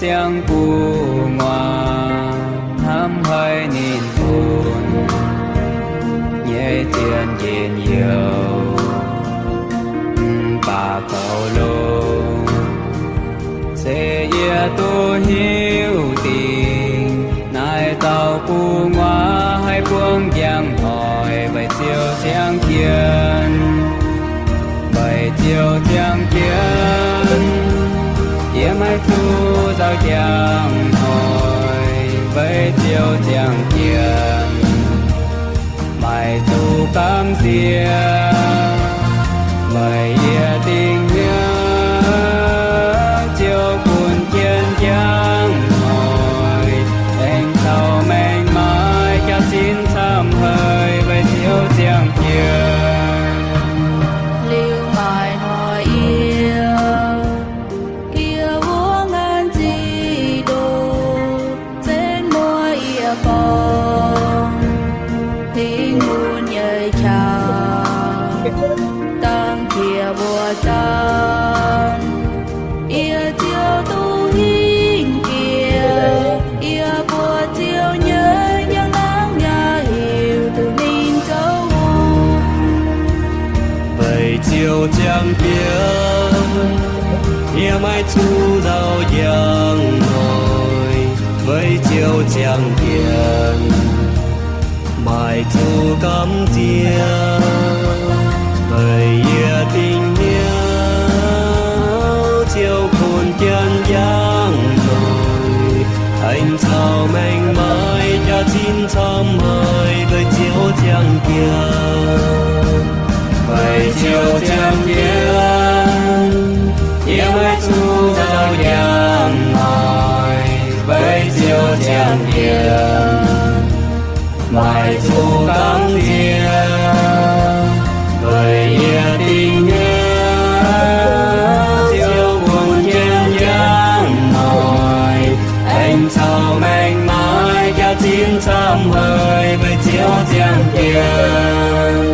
Ziangh gu'nguaaz hnamv haiz ninh bun nyei zien njien-youh, mv baac goux longx se yie duqv hiuv dingc, naaiv dauh gu'nguaaz haih buangv njang hnoi weic Ziouv ziangh jienv. Weic Ziouv ziangh jienv, yie maiv zuqc nzauh njang hnoi weic Ziouv ziangh jienv. Maiv zuqc gamh nziex, weic yie dingc hnyouv Ziouv bun jienv njang hnoi, aengx caux maengc maaiz jaax-zinh camv haic weic Ziouv ziangh jienv. Liuz maaih hnoi yie, yie wuov ngaanc zic ndoh, zenv muoz yie borngz, hingh mun nyei qaqv, dangh jiex mbuo zaanv, yie Ziouv duqv hingh jiex. Yie mbuo Ziouv nyei njang-laangc yaac hiuv duqv ninh zoux hungh. Weic Ziouv ziangh jienv, yie maiv zuqc nzauh njang hnoi weic Ziouv ziangh jienv. Maiv zuqc gamh nziex, weic yie dingc hnyouv Ziouv bun jienv njang hnoi, aengx caux maengc maaiz jaax-zinh camv haic weic Ziouv ziangh jienv. Weic Ziouv ziangh jienv, yie maiv zuqc nzauh njang hnoi weic Ziouv ziangh jienv. Maiv zuqc gamh nziex, weic yie dingc hnyouv Ziouv bun jienv njang hnoi, aengx caux maengc maaiz jaax-zinh camv haic weic Ziouv ziangh jienv.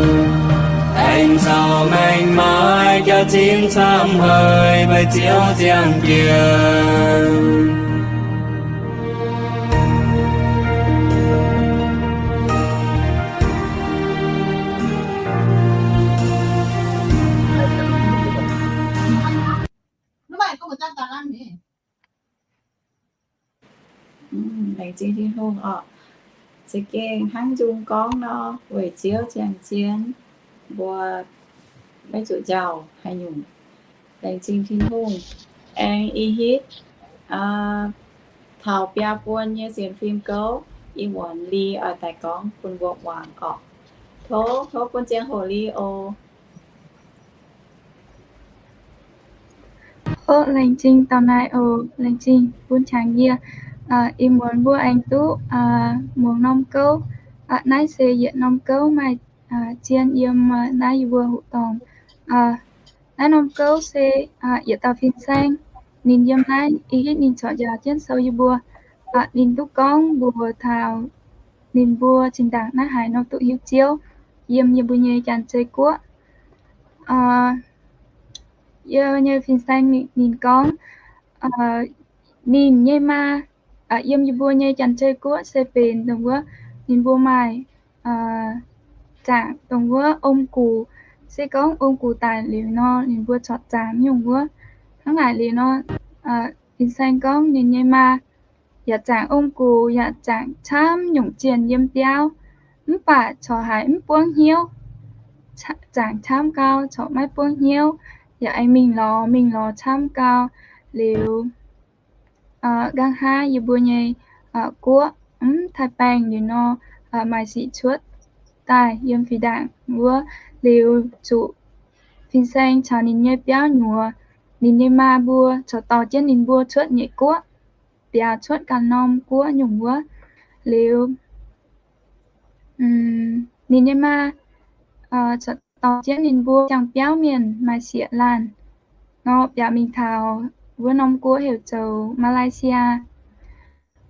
Aengx caux maengc maaiz jaax-zinh camv haic weic Ziouv ziangh jienv. Laengz zingh Tin-Hungh oc. Za'gengh hnangv nzung gorngv nor, weic Ziouv ziangh jienv, mbuo maiv zuqc njaaux haaix nyungc. Laengz zingh Tin-Hungh. Aengx ih hitv taux biaa buon nyei sienx fim gouv, ih muonz Li oix daaih gorngv bun mbuo muangx oc. Tov, tov bun ziangh hoc Li oc. Oc, laengz zingh dauh naaiv oc, laengz zingh bun qangx yie. Ih muonz mbuo aengx duqv muangx norm gouv. Naaiv se yietc norm gouv maaih zien yiem naaiv yie mbuo hoqc dorngh. Naaiv norm gouv se yietc dauh fin-saeng. Ninh yiem naaiv ih hitv ninh corc njaaux jienv sou yie mbuo. Ninh duqv gorngv mbuox taux ninh mbuo zinh ndaangc naaiv haaix nor duqv hiuv Ziouv yiem yie mbuo nyei Janx-Zei Guoqv. Yie nyei fin-saeng ninh gorngv, ninh nyei maa yiem yie mbuo nyei Janx-Zei Guoqv se benx dongh wuov ninh mbuo maaih zaangc dongh wuov ong-gux. Se gorngv ong-gux daic liuz nor, ninh mbuo corc zaangc nyungc wuov. Hnangv naaic liuz nor, fin-saeng gorngv ninh nyei maa yaac zaangc ong-gux, yaac zaangc camv nyungc zienh yiem biauv, mv baac corc haiz mv buangv hnyouv. Zaangc camv gau corc maiv buangv hnyouv, yaac aengx mingh lorz mingh lorz camv gau. Liuz, nqa'haav yie mbuo nyei guoqv mv taaih baengh liuz nor, maaih sic cuotv daaih yiem fih ndaangc wuov. Liuz zuqc fin-saeng caux ninh nyei biauv nyuoz, ninh nyei maa mbuo corc dorh jienv ninh mbuo cuotv nyeic guoqv, biaux cuotv ganh norm guoqv nyungc wuov. Liuz, ninh nyei maa corc dorh jienv ninh mbuo jangx biauv mienh maaih sieqv laanh nor biaux mingh taux wuov norm guoqv heuc zoux Malaysia.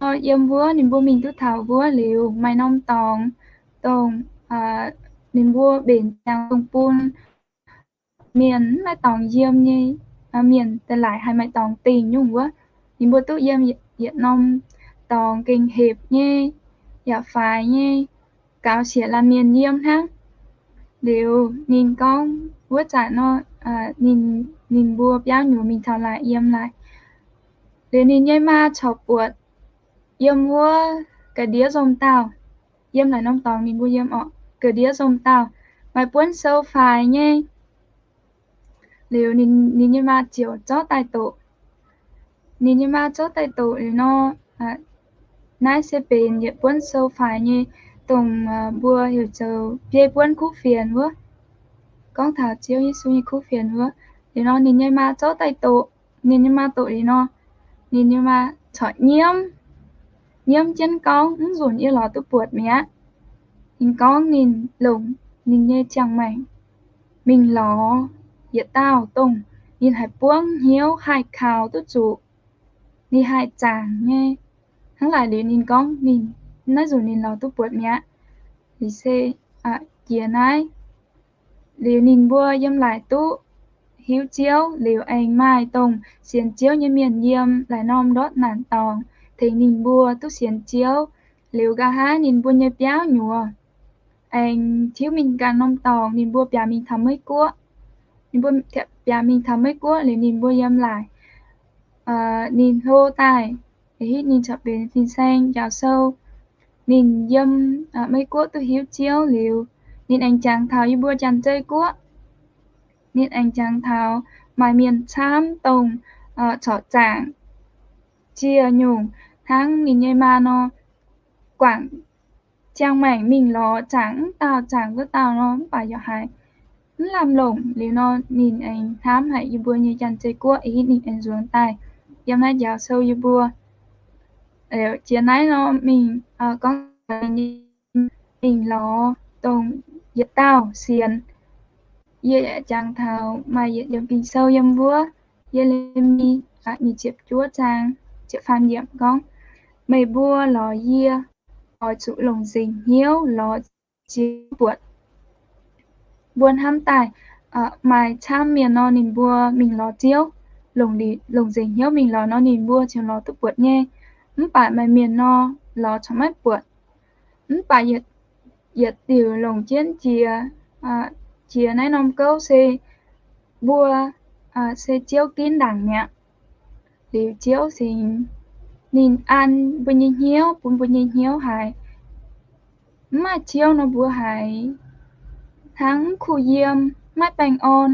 Nor yiem wuov ninh mbuo mingh duqv taux wuov liuz, maaih norm dorngx dongh ninh mbuo mbenc ziangx dongh bun mienh mv maaih dorngx yiem nyei, mienh daaih laaic haiz maaih dorngx dingh nyungc wuov. ninh mbuo duqv yiem yietc norm dorngx gengh hepc nyei, yaac faix nyei, gaux siec laanh mienh yiem hnangv. Liuz ninh gorngv wuov zanc nor, ninh mbuo biauv nyuoz mingh taux laaic yiem laaic. Liuz ninh nyei maa corc buatc yiem wuov ga'ndiev nzomc dauh, yiem laaic norm dorngx ninh mbuo yiem orqc, ga'ndiev nzomc dauh, maaih buonv sou faix nyei. Liuz ninh nyei maa ziouc zorqv daaih doqc. Ninh nyei maa zorqv daaih doqc liuz nor, naaiv se benx yietc buonv sou faix nyei, dongh mbuo heuc zoux biei buonv kuv fienx wuov. Gorngv taux Ziouv Yesu nyei kuv fienx wuov. Liuz nor ninh nyei maa zorqv daaih doqc. Ninh nyei maa doqc liuz nor, ninh nyei maa corc nyiemv, nyiemv jienv gorngv, Mv nzunc yie lorz duqv buatc mi'aqv. Ninh gorngv ninh longc ninh nyei ziangh maengc mingh lorz yietc dauh dongh ninh haih buangv hnyouv haih kaux duqv zuqc, ninh haih zaangc nyei. Hnangv naaic liuz ninh gorngv ninh, naaiv nzunc ninh lorz duqv buatc mi'aqv. Liuz se jiex naaiv. Liuz ninh mbuo yiem laaic duqv hiuv Ziouv liuz aengx maaih dongh sienx Ziouv nyei mienh yiem laaic norm ndortv naanc dorngx tengx ninh mbuo duqv sienx Ziouv. Liuz nqa'haav ninh mbuo nyei biauv nyuoz aengx tiuv mingh ganh norm dorngx, ninh mbuo biaux mingh taux Meiv Guoqv. Ninh mbuo biaux mingh taux Meiv Guoqv liuz ninh mbuo yiem laaic, ninh hlo daaih, hitv ninh corc benx fin-saeng njaaux sou. Ninh yiem Meiv Guoqv duqv hiuv Ziouv liuz, ninh aengx jangx taux yie mbuo Janx-Zei Guoqv. Ninh aengx jangx taux maaih mienh camv dongh corc zaangc ziec nyungc hnangv ninh nyei maa nor, guangc ziangh maengc mingh lorz zaangc mv dauh zaangc wuov dauh nor, mv baac yaac haiz mv lamh longc. Liuz nor ninh aengx hnamv haic yie mbuo nyei Janx-Zei Guoqv, ih hitv ninh aengx nzuonx daaih yiem naaiv njaaux sou yie mbuo. Liuz jiex naaiv nor mingh gorngv mingh lorz dongh yietc dauh sienx. Yie jangx taux maaih yietc yiemc Ging-Sou yiem wuov, Ye^le^mi nyic ziepc juov zaang ziepc faam yiemc gorngv, Meih mbuo lorz yie oix zuqc longc nzengc hnyouv lorz Ziouv buatc. Mbuo hnamv daaih maaih camv mienh nor ninh mbuo mingh lorz Ziouv, longc nzengc hnyouv mingh lorz nor ninh mbuo ziouc lorz duqv buatc nyei. Mv baac maaih mienh nor lorz corc maiv buatc. Mv baac yietc diuc longc jienv jiex, jiex naaiv norm gouv se mbuo se Ziouv ginv ndaangc mi'aqv. Liuz Ziouv singx ninh an mbuo nyei hnyouv, bun mbuo nyei hnyouv haiz mv maaih Ziouv nor mbuo haiz hnangv mv kuh yiem, maiv baengh orn.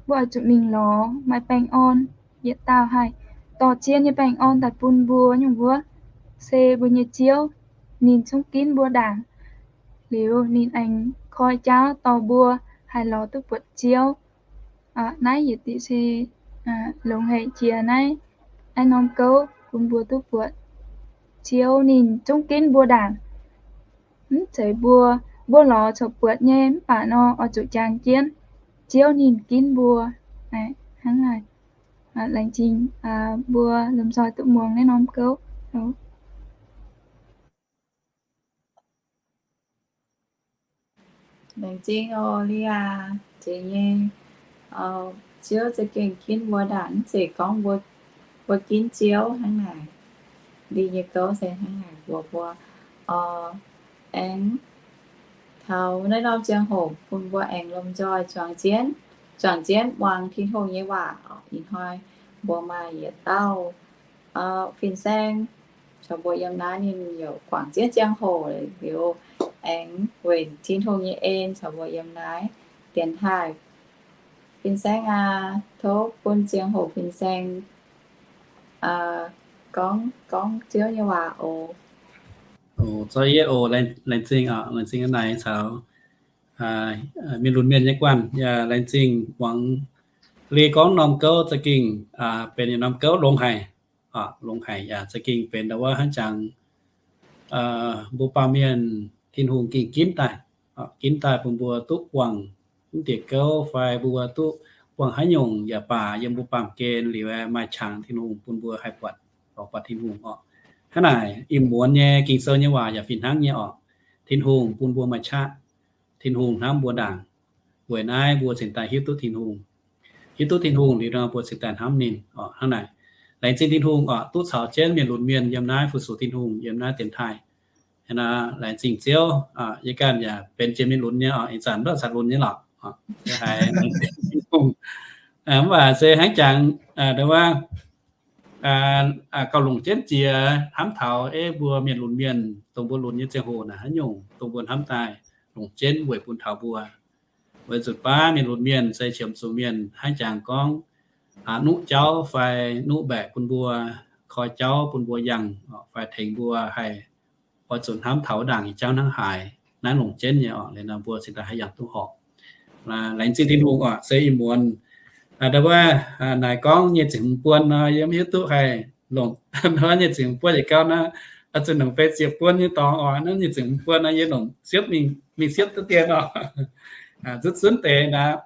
Mbuo oix zuqc mingh lorz maaih baengh orn, yietc dauh haih dorh zien nyei baengh orn daaih bun mbuo nyungc wuov, se mbuo nyei Ziouv. Ninh zungv ginv mbuo ndaangc. Liuz ninh aengx koi jauv dorh mbuo haih lorz duqv buatc Ziouv. Naaiv yietc diuc se longx haic jiex naaiv, naaiv norm gouv bun mbuo duqv buatc Ziouv ninh zungv ginv mbuo ndaangc. Mv zeiz mbuo, mbuo lorz corc buatc nyei, mv baac nor oix zuqc jangx jienv Ziouv ninh ginv mbuo. Hnangv naaic, laengz zingh mbuo lomh nzoih duqv muangx naaiv norm gouv. Laengz zingh oc, Lia, zeiz nyei. Ziouv za'gengh ginv mbuo ndaangc, mv zeiz gorngv mbuo, mbuo ginv Ziouv hnangv naaic. Liuz nyei gouv se hnangv naaic mbuox mbuo, aengx taux naaiv norm ziangh hoc bun mbuo aengx lomh nzoih zuangx jienv, zuangx jienv muangx Tin-Hungh nyei waac. Ih hnoi mbuo maaih yietc dauh fin-saeng caux mbuo yiem naaiv, ninh yaac guangc jienv ziangh hoc liuz aengx weic Tin-Hungh nyei en caux mbuo yiem naaiv dienx taaih. Fin-saeng aac, tov bun ziangh hoc fin-saeng gorngv, gorngv Ziouv nyei waac oc. Oc, zorqv yie oc, laengz zingh oc, laengz zingh a'naaiv caux mienh lunx mienh nyei guanh, yaac laengz zingh muangx Lie gorngv norm gouv za'gengh benx yietc norm gouv longx haic, longx haic yaac za'gengh benx ndau wuov hnangv jangx mbuo baamh mienh Tin-Hungh gengh ginv daaih, ginv daaih bun mbuo duqv guangc mv diec gouv fai mbuo duqv guangc haaix nyungc yaac baac yiem mbuo baamh gen liuz maaih qangx Tin-Hungh bun mbuo haih buatc, buatc Tin-Hungh oc. Hnangv naaic, im muonz nyei Ging-Sou nyei waac yaac fih hnangv nyei oc. Tin-Hungh bun mbuo maaih qaqv. Tin-Hungh hnamv mbuo ndaangc. Weic naaiv mbuo cingx daaih hiuv duqv Tin-Hungh. Hiuv duqv Tin-Hungh liuz nor mbuo cingx daaih hnamv ninh oc. Hnangv naaic, Laengz zingh Tin-Hungh oc, duqv caux jienv mienh lunx mienh yiem naaiv fu-sux Tin-Hungh yiem naaiv dienx taaih. Laengz zingh Ziouv, yie ganh yaac benx jiex mienh lunx nyei oc, ih zanc mv baac caux lunx nyei lorqc. Haiz laengz zingh Tin-Hungh, mv baac se hnangv jangx, ndo wuov, gauh longc jienv jiex hnamv taux ei mbuo mienh lunx mienh, dongh mbuo lunx nyei ziangh hoc naaic haaix nyungc dongh mbuo hnamv daaih longc jienv weic bun taux mbuo. Weic zuqc baav mienh lunx mienh se qiemx zuqc mienh hnangv jangx gorngv nuqv jauv fai nuqv mbaeqc bun mbuo, koi jauv bun mbuo yangh, fai tengx mbuo haih oix zuqc hnamv taux wuov ndaangc nyei jauv hnangv haaix. Naaiv longc jienv nyei oc, liuz nor mbuo cingx daaih haih yangh duqv horpc. Laengz zingh Tin-Hungh oc, se ih muonz ndo wuov naaic gorngv nyic ziepc hmz buon nor, yie mv hiuv duqv haih longc ndo wuov nyic ziepc hmz buon yietc gauh naaiv, zuqc nongc fei ziepc buon nyei dorngx oc. Naaiv nyic ziepc hmz buon nor yie longc siepv mingh, mingh siepv duqv dien oc. Zunv zunv deix naaiv,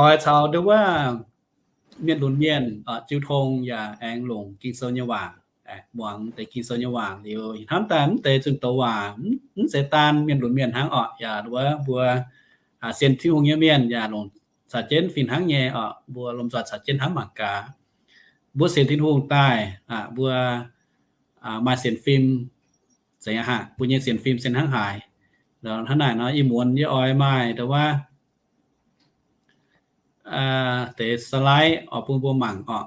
oix caux ndo wuov mienh lunx mienh jiu tong yaac aengx longc Ging-Sou nyei waac, muangx deix Ging-Sou nyei waac liuz, hnamv daaih mv deix zunh doz waac mv zeiz daan mienh lunx mienh hnangv oc, yaac ndo wuov mbuo sienx Tin-Hungh nyei mienh yaac longc caux jienv fih hnangv nyei oc. Mbuo lomh nzoih caux jienv hnamv mangc gaax. Mbuo sienx Tin-Hungh daaih, mbuo maaih sienx fim, zeiz aqv, mbuo nyei sienx fim se hnangv haaix. Hnangv naaic nor, ih muonz yie oix maaih ndo wuov deix slide oix bun mbuo mangc oc.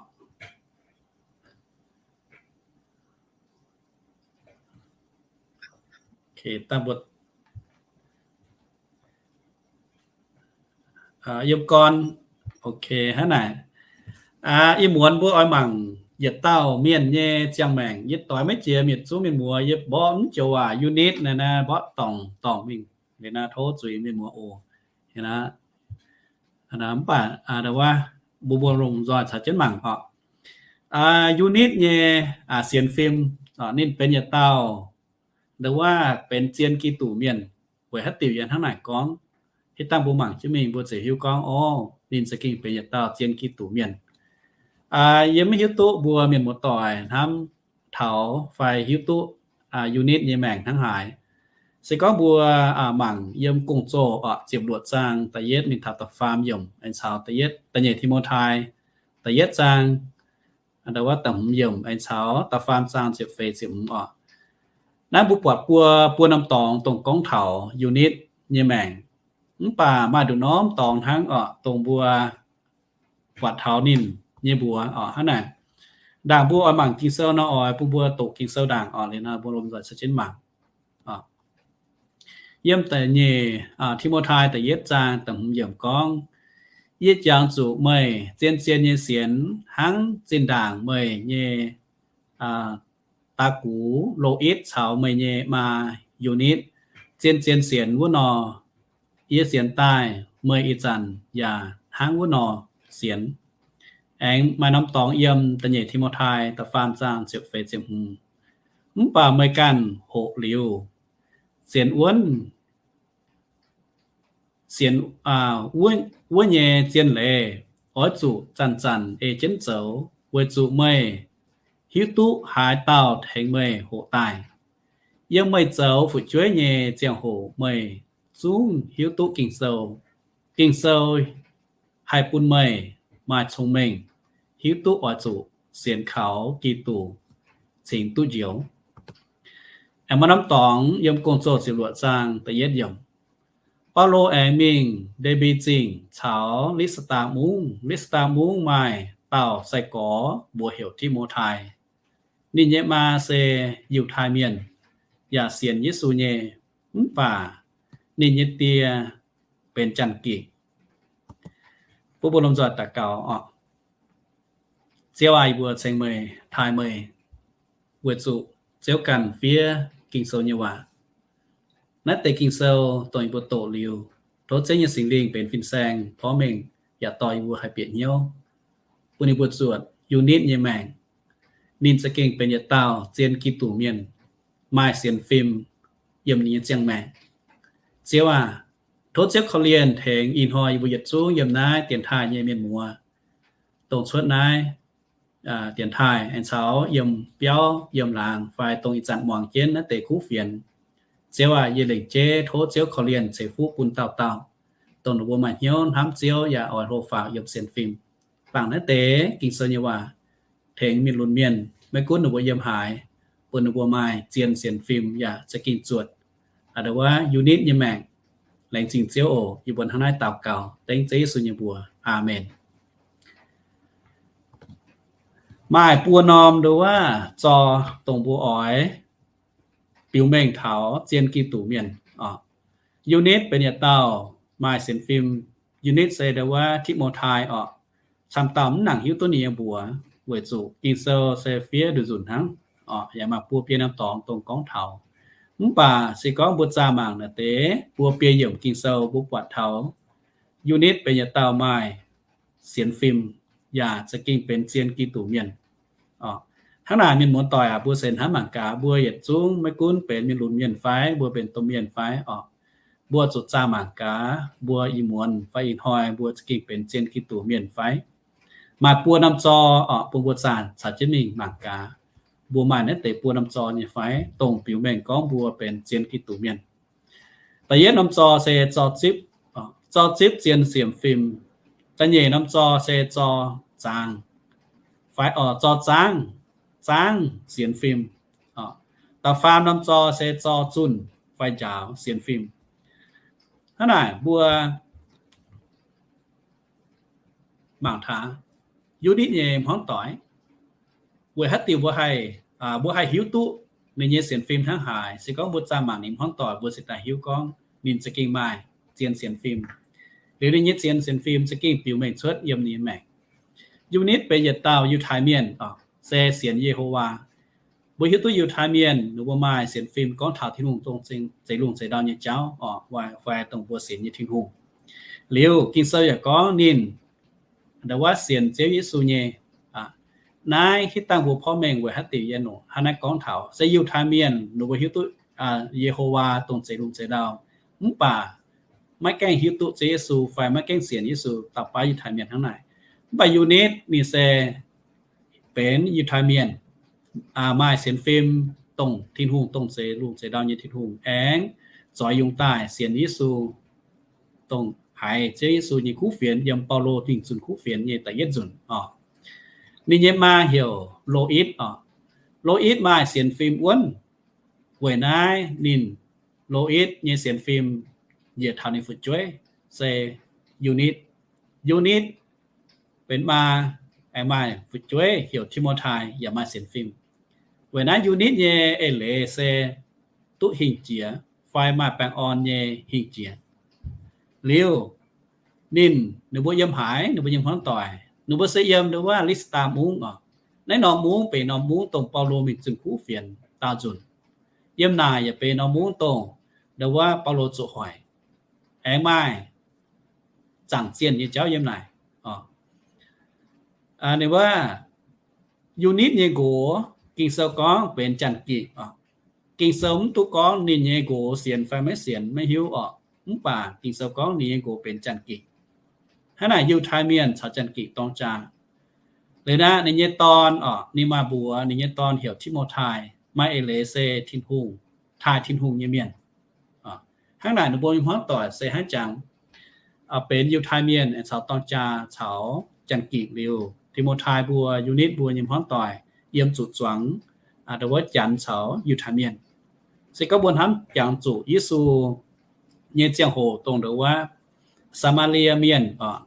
Yiem gorn, ok, hnangv naaic. Ih muonz mbuo oix mangc yietc dauh mienh nyei ziangh maengc. Yie doix maiv jiex, mienh zungv mienh muoz, yie mborqv mv joux waac unit naaiv, mborqv dorngc dorngc mingh liuz naaiv, tov zuiz mienh muoz oc. Mv baac mbuo mbuo lomh nzoih caux jienv mangc oc. Unit nyei sienx fim, ninh benx yietc dauh ndo wuov benx zien Giduc mienh. Weic haaix diuc yie hnangv naaic gorngv? Hitv dangh mbuo mangc jienv mingh mbuo ziouc hiuv gorngv, o, ninh za'gengh benx yietc dauh zien Giduc mienh. Yie maiv hiuv duqv mbuo mienh muoz-doic hnamv taux fai hiuv duqv unit nyei maengc hnangv haaix. Se gorngv mbuo mangc yiem Gong-Zoh oc, ziepc luoqc zaang da'yietv mingh taux da'faam yiemc aengx caux da'yietv, da'nyeic Ti^mo^tai da'yietv zaang, ndo wuov da'hmz yiemc aengx caux da'faam zaang ziepc feix ziepc hmz oc. Naaiv mbuo buatc buo, buo norm dorngx dongh gorngv taux unit nyei maengc. Mv baac maaih nduqc norm dorngx hnangv oc, dongh mbuo buatc taux ninh nyei mbuox oc. Hnangv naaic, ndaangc mbuo oix mangc Ging-Sou nor, oix bun mbuo doqc Ging-Sou ndaangc oc. Liuz nor mbuo lomh nzoih caux jienv mangc. Yiem da'nyeic Ti^mo^tai da'yietv zaang da'hmz yiemc gorngv, Yie jangx zuqc meih zien-zien nyei sienx hnangv zinh ndaangc meih nyei da'gux Lo^itv caux meih nyei maa Yu^nitv zien-zien sienx wuov nor. Yie sienx daaih meih ih zanc yaac hnangv wuov nor sienx. Aengx maaih norm dorngx yiem da'nyeic Ti^mo^tai da'faam zaang ziepc feix ziepc hmz, Mv baac meih ganh hoqc liuz, sienx wuonv, sienx wuov nyei zien leiz oix zuqc zanc-zanc ei jienv zoux, weic zuqc meih hiuv duqv haaix dauh tengx meih hoqc daaih. Yiem meih zoux fu'jueiv nyei ziangh hoc meih zungv hiuv duqv Ging-Sou. Ging-Sou haih bun meih maaih cong-mengh, hiuv duqv oix zuqc sienx kaux Giduc cingx duqv njoux. Aengx maaih norm dorngx yiem Gong-Zoh ziepc luoqc zaang da'yietv yiemc, Baulo aengx mingh Nde^mbi Zingh caux Li^saa^taa Mungv. Li^saa^taa Mungv maaih dauh sai-gorx mbuox heuc Ti^mo^tai. Ninh nyei maa se Yiutai Mienh, yaac sienx Yesu nyei, mv baac ninh nyei die benx Janx-Gikc. Bun mbuo lomh nzoih daux gaux oc. Ziouv aac, yie mbuo ceng meih, taaih meih, weic zuqc Ziouv ganh fiev Ging-Sou nyei waac. Naaiv deix Ging-Sou dongh yie mbuo doqc liuz, tov Ziouv nyei Singx Lingh benx fin-saeng porv mengh yaac dorh yie mbuo haih bieqc hnyouv, bun yie mbuo zuotc Yu^nitv nyei maengc. Ninh za'gengh benx yietc dauh zien Giduc mienh, maaih sienx fim yiem ninh nyei ziangh maengc. Ziouv aac, tov Ziouv korv-lienh tengx ih hnoi yie mbuo yietc zungv yiem naaiv dienx taaih nyei mienh muoz, dongh cuotv naaiv dienx taaih aengx caux yiem biauv yiem laangz fai dongh ih zanc muangx jienv naaiv deix kuv fienx. Ziouv aac, yie lengc jeiv tov Ziouv korv-lienh ceix fuqv bun dauh dauh, dongh ninh mbuo maaih hnyouv hnamv Ziouv yaac oix hlo faaux yiem sienx fim, bangc naaiv deix Ging-Sou nyei waac tengx mienh lunx mienh, maiv gunv ninh mbuo yiem haaix, bun ninh mbuo maaih zien sienx fim yaac za'gengh zuotc a'nda wuov unit nyei maengc. Laengz zingh Ziouv oc. Yie mbuo hnangv naaiv daux gaux dengv Ziouv Yesu nyei mbuox. Aamen. Maaih buo norm ndo wuov zor dongh mbuo oix biux mengh taux zien Giduc mienh oc. Eunitv benx yietc dauh maaih sienx fim. Eunitv se ndo wuov Ti^mo^tai oc. Camv dauh mv nangc hiuv duqv ninh nyei mbuox, weic zuqc Ging-Sou se fiev nduqc nzunc hnangv oc. Yaac maaih buo biei norm dorngx dongh gorngv taux. Mv baac se gorngv mbuo zaah mangc naaiv deix buo biei yiemc Ging-Sou mbuo buatc taux Eunitv benx yietc dauh maaih sienx fim yaac za'gengh benx zien Giduc mienh. Hnangv naaic mienh muoz-doic aac, mbuo se hnamv mangc gaax, mbuo yietc zungv maiv gunv benx mienh lunx mienh fai mbuo benx domh mienh fai oc, mbuo zuqc zaah mangc gaax mbuo ih muonz fai ih hnoi mbuo za'gengh benx zien Giduc mienh fai. Maaih buo norm zor oc, bun mbuo zaah caux jienv mingh mangc gaax, mbuo maaih naaiv deix buo norm zor nyei fai, dongh biux mengh gorngv mbuo benx zien Giduc mienh. Da'yietv norm zor se zor zipv, zor zipv zien sienx fim. Da'nyeic norm zor se zor zaangc, fai oc, zor zaangv, zaangv sienx fim. Da'faam norm zor se zor zunh fai njaaux sienx fim. Hnangv naaic mbuo mangc taux Eunitv nyei hmuangv doic, weic haaix diuc mbuo haih, mbuo haih hiuv duqv ninh nyei sienx fim hnangv haaix? Se gorngv mbuo zaah mangc ninh hmuangv doic, mbuo se daaih hiuv gorngv ninh za'gengh maaih zien sienx fim. Liuz ninh nyei zien sienx fim za'gengh biux mengh cuotv yiem ninh nyei maengc. Eunitv benx yietc dauh Yiutai Mienh, se sienx Ye^ho^waa. Mbuo hiuv duqv Yiutai Mienh ninh mbuo maaih sienx fim gorngv taux Tin-Hungh dongh zeix lungh zeix ndau nyei jauv oc, fai dongh mbuo sienx nyei Tin-Hungh. Liuz Ging-Sou yaac gorngv ninh ndo wuov sienx Ziouv Yesu nyei. Naaiv hitv dangh mbuo porv mengh weic haaix diuc yie nongc hnangv naaiv gorngv taux se Yiutai Mienh ninh mbuo hiuv duqv Ye^ho^waa dongh zeix lungh zeix ndau, mv baac maiv gaengh hiuv duqv Ziouv Yesu fai maiv gaengh sienx Yesu, dauh baav Yiutai Mienh hnangv naaic. Mv baac Eunitv ninh se benx Yiutai Mienh, maaih sienx fim dongh Tin-Hungh, dongh zeix lungh zeix ndau nyei Tin-Hungh, aengx zoix yungz daaih sienx Yesu, dongh haiz Ziouv Yesu nyei kuv fienx yiem Baulo dingc zunh kuv fienx nyei da'yietv nzunc oc. Ninh nyei maa heuc Lo^itv oc. Lo^itv maaih sienx fim wuonv. Weic naaiv ninh, Lo^itv nyei sienx fim njiec taux ninh fu'jueiv se Eunitv. Eunitv benx maa, aengx maaih fu'jueiv heuc Ti^mo^tai yaac maaih sienx fim. Weic naaiv Eunitv nyei eix leiz se duqv hingh jiex fai maaih baengh orn nyei hingh jiex. Liuz ninh, ninh mbuo yiem haaix? Ninh mbuo yiem hmuangv doic, ninh mbuo se yiem ndo wuov Listaa Mungv oc. Naaiv norm mungv benx norm mungv dongh Baulo mingh zunh kuv fienx daauh nzunc. Yiem naaic yaac benx norm mungv dongh ndo wuov Baulo zoux hoic, aengx maaih zaangc zienh nyei jauv yiem naaic. Ninh wuov Eunitv nyei nqox, Ging-Sou gorngv benx Janx-Gikc oc. Ging-Sou mv duqv gorngv ninh nyei nqox sienx fai maiv sienx, maiv hiuv oc. Mv baac Ging-Sou gorngv ninh nyei nqox benx Janx-Gikc. Hnangv naaic Yiutai Mienh caux Janx-Gikc dorng jaa. Liuz naaiv ninh nyei dorn oc, ninh maaih mbuox ninh nyei dorn heuc Ti^mo^tai, maaih eix leiz se Tin-Hungh, taaih Tin-Hungh nyei mienh. Hnangv naaic ninh mbuo nyei hmuangv doic se hnangv jangx, benx Yiutai Mienh caux dorng jaa caux Janx-Gikc liuz, Ti^mo^tai mbuo, Eunitv mbuo nyei hmuangv doic yiem zuqc zuangx ndo wuov Janx caux Yiutai Mienh. Se gorngv mbuo hnamv jangx zuqc Yesu nyei ziangh hoc dongh ndo wuov Saa^maa^lie Mienh oc.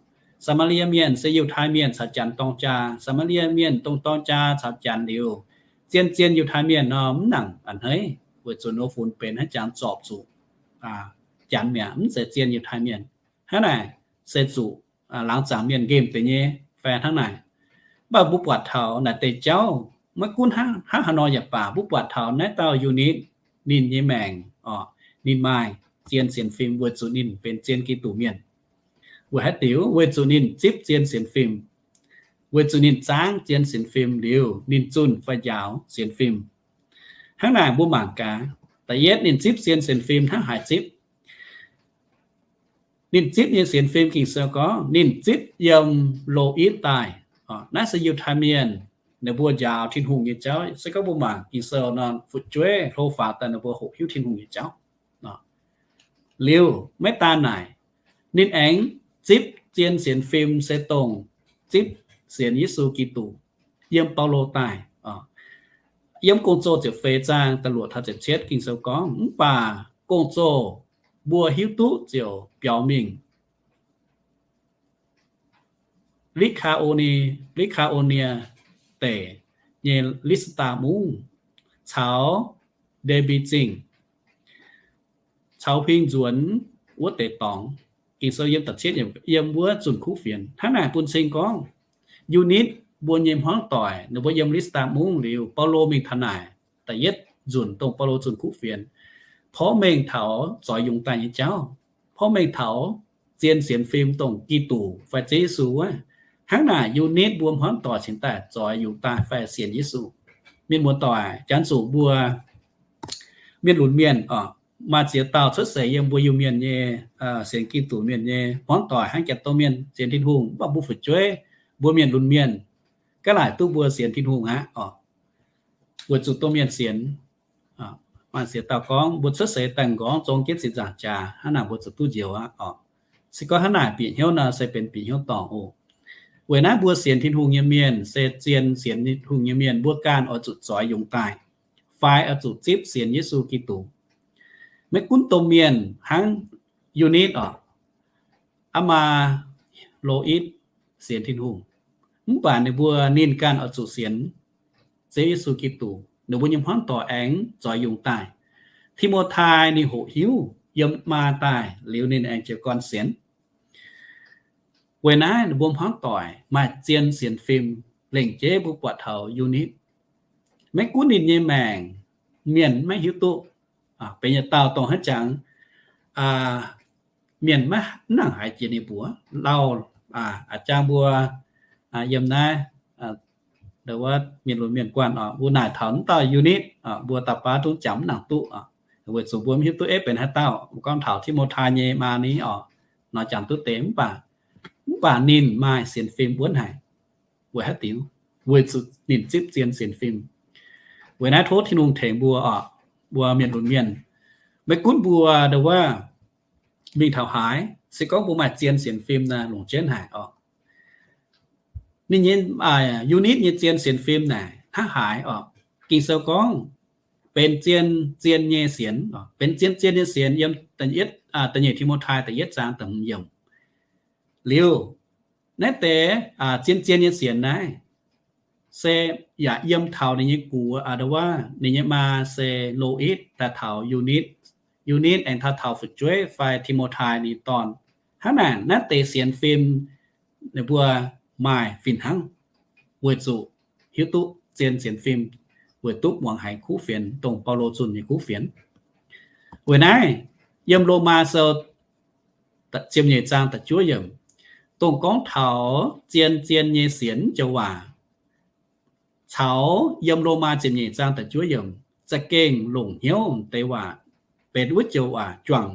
Saa^maa^lie Mienh se Yiutai Mienh caux Janx dorng jaa. Saa^maa^lie Mienh dongh dorng jaa caux Janx liuz, zien-zien Yiutai Mienh nor mv nangc a'hneiv, weic zuqc ninh funx benx hnangv jangx zorpc zuqc Janx mi'aqv, mv zeiz zien Yiutai Mienh. Hnangv naaic se zuqc laangz zaangc mienh nqemh deix nyei fai hnangv naaic. Mv baac mbuo buatc taux naaic deix jauv, maiv gunv hnangv haaix nor yaac baac, mbuo buatc taux naaiv dauh Eunitv ninh nyei maengc oc, ninh maaih zien sienx fim weic zuqc ninh benx zien Giduc mienh. Weic haaix diuc? Weic zuqc ninh zipv zien sienx fim. Weic zuqc ninh zaangv zien sienx fim liuz, ninh zunh fai njaaux sienx fim. Hnangv naaic mbuo mangc gaax, da'yietv ninh zipv zien sienx fim hnangv haaix zipv. Ninh zipv nyei sienx fim Ging-Sou gorngv ninh zipv yiem Lo^itv daaih. Naaiv se Yiutai Mienh ninh mbuo njaaux Tin-Hungh nyei jauv. Se gorngv mbuo mangc Ging-Sou nor, fu'jueiv hlo faaux daaih ninh mbuo hoqc hiuv Tin-Hungh nyei jauv. Liuz maiv daan naaic, ninh aengx zipv zien sienx fim se dongh zipv sienx Yesu Giduc. yiem Baulo daaih. Yiem Gong-Zoh ziepc feix zaang da'luoqc taux ziepc cietv Ging-Sou gorngv, mv baac Gong-Zoh mbuo hiuv duqv ziouc biaux mingh Li^kaa^o^nie, Li^kaa^o^nie Deic nyei Li^saa^daa Mungv caux Nde^mbi Zingh caux huing nzuonx wuov deix dorngx. Ging-Sou yiem da'cietv yiem wuov zunh kuv fienx. Hnangv naaic bun cing gorngv Yu^nitv mbuo nyei hmuangv doic ninh mbuo yiem Li^saa^daa Mungv liuz, Baulo mingh taux naaic, da'yietv nzunc dongh Baulo zunh kuv fienx, porv mengh taux zoix yungz daaih nyei jauv, porv mengh taux zien sienx fim dongh Giduc fai Ziouv Yesu wuov. Hnangv naaic Yu^nitv mbuo hmuangv doic cingx daaih zoix yungz daaih fai sienx Yesu. Mienh muoz-doic, janx zuqc mbuo mienh lunx mienh oc, maaih ziex dauh cuotv seix yiem mbuo Iu-Mienh nyei, sienx Giduc mienh nyei hmuangv doic hnangv janx-dongh mienh sienx Tin-Hungh, mv baac mbuo fu'jueiv, mbuo mienh lunx mienh, gaav laaic duqv mbuo sienx Tin-Hungh aqv oc. Weic zuqc dongh mienh sienx, maaih ziex dauh gorngv mbuo cuotv seix daaih m'nqorngv zong jienv zinh nzaangc jaax, hnangv naaic mbuo zuqc duqv njoux aqv oc. Se gorngv hnangv naaic bieqc hnyouv nor se benx bieqc hnyouv dorngc oc. Weic naaiv mbuo sienx Tin-Hungh nyei mienh se zien sienx Tin-Hungh nyei mienh, mbuo ganh oix zuqc zoix yungz daaih, fai oix zuqc zipv sienx Yesu Giduc. Maiv gunv domh mienh hnangv Yu^nitv oc, aa maa Lo^itv sienx Tin-Hungh, mv baac ninh mbuo ninh ganh oix zuqc sienx Ziouv Yesu Giduc. Ninh mbuo nyei hmuangv doic aengx zoix yungz daaih. Ti^mo^tai ninh hoqc hiuv yiem maa daaih liuz, ninh aengx jiez gorn sienx. Weic naaiv ninh mbuo hmuangv doic maaih zien sienx fim lengc jeiv mbuo buatc taux Yu^nitv. Maiv gunv ninh nyei maengc, mienh maiv hiuv duqv, benx yietc dauh dongh hnangv jangx mienh maiv nangc haiz jiex ninh mbuox lauh, a'jang mbuo yiem naaiv wuov mienh lunx mienh guanh oc, mbuo naaic taux wuov dauh Yu^nitv, mbuo da'baav zungv jangx mv nangc duqv, weic zuqc mbuo mv hiuv duqv aeqv benx haaix dauh. Mbuo gorngv taux Ti^mo^tai nyei maa ni oc, nor jangx duqv deix, mv baac, mv baac ninh maaih sienx fim wuonv haic. Weic haaix diuc? Weic zuqc ninh zipv zien sienx fim. Weic naaiv tov Tin-Hungh tengx mbuo oc, mbuo mienh lunx mienh, maiv gunv mbuo ndongc wuov mingh taux haaix, se gorngv mbuo maaih zien sienx fim naaic longc jienv haic oc. Ninh nyei, Yu^nitv nyei zien sienx fim naaic hnangv haaix oc? Ging-Sou gorngv benx zien, zien nyei sienx, benx zien, zien nyei sienx yiem da'nyeic Ti^mo^tai da'yietv zaang da'hmz yiemc. Liuz, naaiv deix zien, zien nyei sienx naaiv se yaac yiem taux ninh nyei gux, ndongc wuov ninh nyei maa se Lo^itv daaih taux Yu^nitv, Yu^nitv aengx daaih taux fu'jueiv fai Ti^mo^tai ninh dorn. Hnangv naaic naaiv deix sienx fim ninh mbuo maaih fih hnangv, weic zuqc hiuv duqv zien sienx fim, weic duqv muangx haiz kuv fienx dongh Baulo zunh nyei kuv fienx. Weic naaiv, yiem Lomaa Sou ziepc nyeic zaang da'juov yiemc, dongh gorngv taux zien, zien nyei sienx joux waac, caux yiem Lomaa ziepc nyeic zaang da'juov yiemc za'gengh longc hnyouv deix waac, benx wuov joux waac, juangc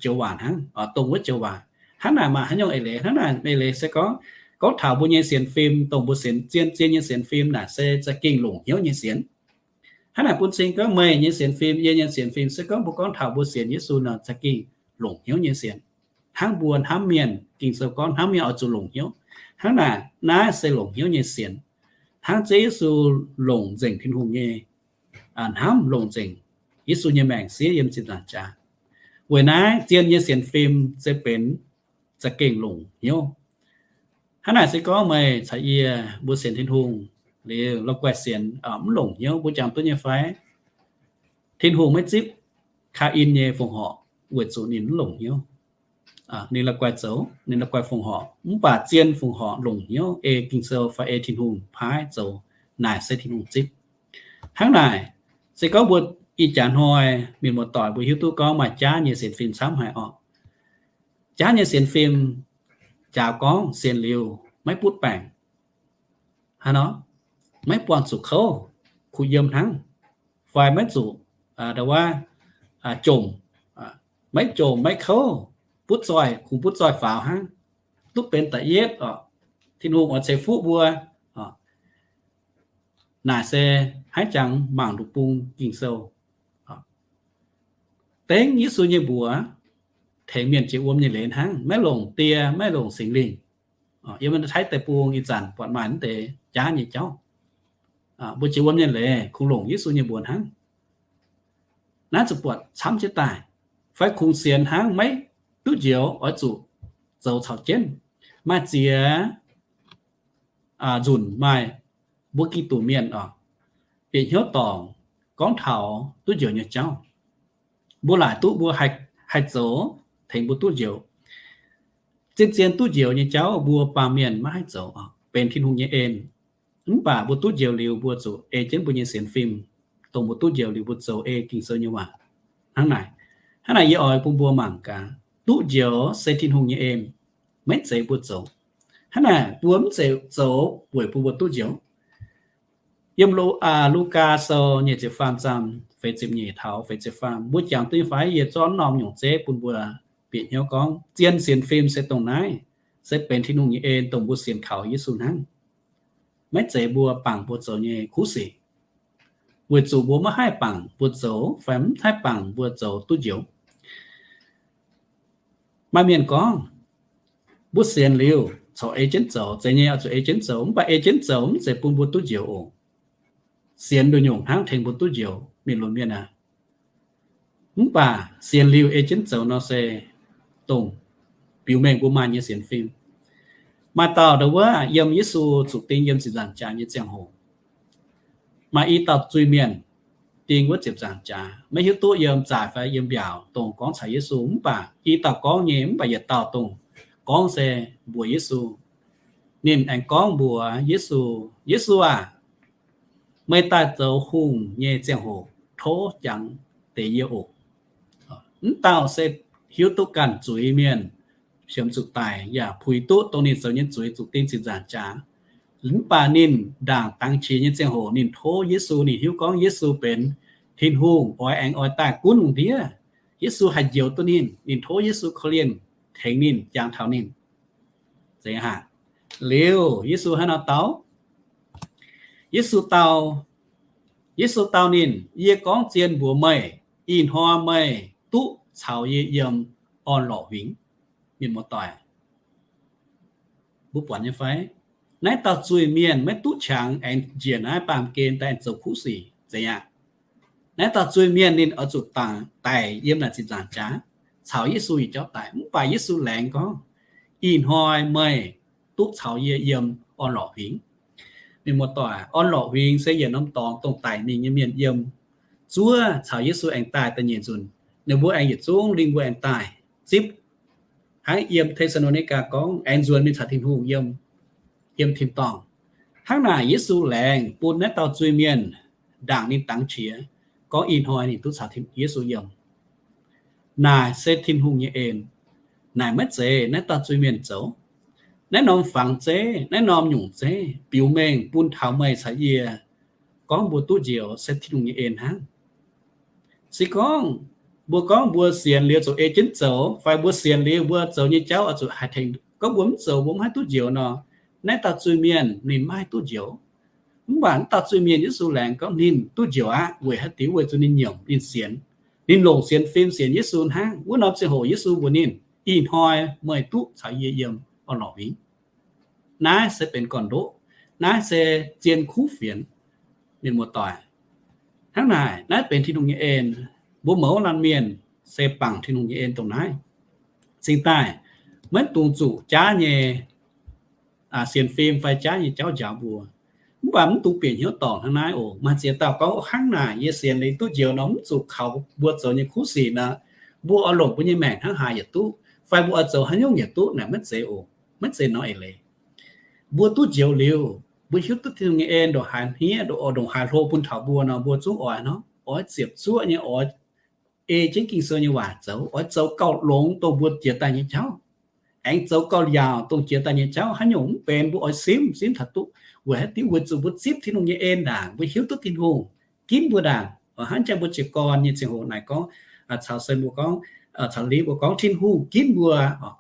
joux waac hnangv, dongh wuov joux waac. Hnangv naaic maaih haaix nyungc eix leiz? Hnangv naaic eix leiz se gorngv, gorngv taux mbuo nyei sienx fim, dongh mbuo sienx, zien, zien nyei sienx fim naaic se za'gengh longc hnyouv nyei sienx. Hnangv naaic bun cing gorngv meih nyei sienx fim, yie nyei sienx fim, se gorngv mbuo gorngv taux mbuo sienx Yesu nor, za'gengh longc hnyouv nyei sienx. Hnangv mbuo hnamv mienh, Ging-Sou gorngv hnamv mienh oix zuqc longc hnyouv. Hnangv naaic, naaiv se longc hnyouv nyei sienx. Hnangv Ziouv Yesu longc nzengc Tin-Hungh nyei, hnamv longc nzengc Yesu nyei maengc siev yiem ziepc nzaangc jaax. Weic naaiv zien nyei sienx fim se benx za'gengh longc hnyouv. Hnangv naaic se gorngv meih caux yie mbuo sienx Tin-Hungh liuz, la'guaih sienx mv longc hnyouv, mbuo jangx duqv nyei fai? Tin-Hungh maiv zipv Kaa^in nyei fongc horc weic zuqc ninh mv longc hnyouv. Ninh la'guaih zoux, ninh la'guaih fongc horc, mv baac zien fongc horc longc hnyouv ei Ging-Sou fai ei Tin-Hungh paaiv zoux, naaic se Tin-Hungh zipv. Hnangv naaic, se gorngv mbuo ih jaax hnoi mienh muoz-doic mbuo hiuv duqv gorngv maaih jaav nyei sienx fim camv haic oc. Jaav nyei sienx fim, jaax gorngv sienx liuz maiv butv baengc, haaix nor, maiv buangh zuqc kouv, kuh yiem hnangv, fai maiv zuqc, ndongc wuov, jomc, maiv jomc maiv kouv, butv zoih, kungx butv zoih faaux hnangv, duqv benx da'yietv oc, Tin-Hungh oix ceix fuqv mbuo. Naaic se haiz jangx mangc nduqc bung Ging-Sou. Dengv Yesu nyei mbuox tengx mienh jiex wuom nyei leiz hnangv, maiv longc Die, maiv longc Singx Lingh. Yiem Taiv deic-bung ih zanc buatc maaih naaiv deix jaav nyei jauv. Mbuo jiex wuom nyei leiz kungx longc Yesu nyei mbuox hnangv. Naaiv zuqc buatc camv jienv daaih, fai kungx sienx hnangv maiv duqv njoux oix zuqc zoux caux jienv. Maaih ziex nzunc maaih mbuo Giduc mienh oc, bieqc hnyouv dorngc gorngv taux duqv njoux nyei jauv. Mbuo laaic duqv mbuo haih zoux tengx mbuo duqv njoux. Zien-zien duqv njoux nyei jauv mbuo baamh mienh maiv haih zoux, benx Tin-Hungh nyei en. Mv baac mbuo duqv njoux liuz mbuo zuqc ei jienv mbuo nyei sienx fim, dongh mbuo duqv njoux liuz mbuo zoux ei Ging-Sou nyei waac. Hnangv naaic, hnangv naaic yie oix bun mbuo mangc gaax, duqv njoux se Tin-Hungh nyei en, maiv zeiz mbuo zoux. Hnangv naaic mbuo mv zeiz zoux weic bun mbuo duqv njoux. Yiem Lugaa Sou nyeic ziepc faam zaang feix ziepc nyeic taux feix ziepc faam, mbuo jangx duqv nyei fai? Yie zorqv norm nyungc zeiv bun mbuo bieqc hnyouv gorngv zien sienx fim se dongh naaiv, se benx Tin-Hungh nyei en dongh mbuo sienx kaux Yesu hnangv. Maiv zeiz mbuo bangc mbuo zoux nyei kuv sic, weic zuqc mbuo maiv haih bangc mbuo zoux fai mv haih bangc mbuo zoux duqv njoux. Maaih mienh gorngv, mbuo sienx liuz corc ei jienv zoux, zeiz nyei oix zuqc ei jienv zoux, mv baac ei jienv zoux mv zeiz bun mbuo duqv njoux oc. Sienx nduqc nyungc hnangv tengx mbuo duqv njoux, mienh lunx mienh aac. Mv baac sienx liuz ei jienv zoux nor se dongh biux mengh mbuo maaih nyei sienx fim. Maaih dauh ndau wuov yiem Yesu zuqc ding yiem ziepc nzaangc jaax nyei ziangh hoc, maaih i dauh zuiz-mienh ding wuov ziepc nzaangc jaax, maiv hiuv duqv yiem zaaix fai yiem mbiaauc dongh gorngv caux Yesu, mv baac i dauh gorngv nyei, mv baac yietc dauh dongh gorngv se mbuox Yesu. Ninh aengx gorngv mbuox Yesu, Yesu aah! Meih daaih zoux hungh nyei ziangh hoc tov jangx deix yie oc. Mv dauh se hiuv duqv ganh zuiz-mienh, qiemx zuqc daic yaac puix duqv dongh ninh zoux nyei zuiz zuqc ding ziepc nzaangc jaax. Mv baac ninh ndaangc dangx qiex nyei ziangh hoc ninh tov Yesu, ninh hiuv gorngv Yesu benx Tin-Hungh oix aengx oix daaih gunv lungh ndiev. Yesu haih njoux duqv ninh, ninh tov Yesu korv-lienh tengx ninh, jangx taux ninh. Zeiz aqv. Liuz Yesu haaix nor dau? Yesu dau, Yesu dau ninh, Yie gorngv zien mbuox meih, ih hnoi meih duqv caux yie yiem orn-lorqc huingx. Mienh muoz-doic, mbuo buatc nyei fai? Naaiv dauh zuiz-mienh maiv duqv qangx aengx njiec naaiv baamh gen daaih aengx zoux kuv sic, zeiz aqv. Naaiv dauh zuiz-mienh ninh oix zuqc daic yiem naaic ziepc nzaangc jaax caux Yesu yietc jauv daic. Mv baac Yesu laengz gorngv, Ih hnoi meih duqv caux yie yiem orn-lorqc huingx. Mienh muoz-doic, orn-lorqc huingx se yietc norm dorngx dongh daic mingh nyei mienh yiem. Zuov caux Yesu aengx daaih da'nyeic nzunc, ninh mbuo aengx yietc zungv lingh mbuo aengx daaih zipv. Hnangv yiem Te^saa^lo^ni^gaa gorngv, aengx nzuonx mingh caux Tin-Hungh yiem, yiem tin-dorngh. Hnangv naaic Yesu laengz bun naaiv dauh zuiz-mienh ndaangc ninh dangx qiex, gorngv ih hnoi ninh duqv caux Yesu yiem. Naaic se Tin-Hungh nyei en. Naaic maiv zeiz naaiv dauh zuiz-mienh zoux. Naaiv norm fangx zeiv, naaiv norm nyungc zeiv biux mengh bun taux meih caux yie gorngv mbuo duqv njoux se Tin-Hungh nyei en hnangv. Se gorngv mbuo gorngv mbuo sienx liuz zuqc ei jienv zoux, fai mbuo sienx liuz mbuo zoux nyei jauv oix zuqc haih tengx, gorngv mbuo mv zoux mbuo mv haih duqv njoux nor, naaiv dauh zuiz-mienh ninh maiv haih duqv njoux. Mv baac naaiv dauh zuiz-mienh Yesu laengz gorngv ninh duqv njoux aqv. Weic haaix diuc? Weic zuqc ninh nyiemc, ninh sienx, ninh longc sienx fim sienx Yesu hnangv. Wuov norm ziangh hoc Yesu mbuox ninh, Ih hnoi meih duqv caux yie yiem orn-lorqc huingx. Naaiv se benx gorn-ndoqv. Naaiv se zien kuv fienx, mienh muoz-doic. Hnangv naaic, naaiv benx Tin-Hungh nyei en. Mbuo mouz laanh mienh se bangc Tin-Hungh nyei en dongh naaiv. Cingx daaih maiv dungx zuqc jaav nyei sienx fim fai jaav nyei jauv njaaux mbuo. Mv baac mv dungx bieqc hnyouv dorngc hnangv naaiv oc. Maaih ziex dauh gorngv, Hnangv naaic yie sienx liuz duqv njoux nor, mv zuqc kaux mbuo zoux nyei kuv sic nor, mbuo oix longc mbuo nyei maengc hnangv haaix yietc duqv, fai mbuo oix zoux haaix nyungc yietc duqv. Naaic maiv zeiz oc. Maiv zeiz nor eix leiz. Mbuo duqv njoux liuz, mbuo hiuv duqv Tin-Hungh nyei en ndongc haaix hniev, ndongc haaix hlo bun taux mbuo nor, mbuo zungv oix nor, oix ziepc zuoqv nyei oix ei jienv Ging-Sou nyei waac zoux, oix zoux gauh longx dongh mbuo jiex daaih nyei jauv, aengx zoux gauh yaauc dongh jiex daaih nyei jauv. Haaix nyungc mv benx mbuo oix simv, simv taux duqv. Weic haaix diuc? Weic zuqc mbuo zipv Tin-Hungh nyei en ndaangc, mbuo hiuv duqv Tin-Hungh ginv mbuo ndaangc. Hnangv jang mbuo jiez gorn nyei ziangh hoc naaic gorngv, caux se mbuo gorngv, caux liv mbuo gorngv Tin-Hungh ginv mbuo,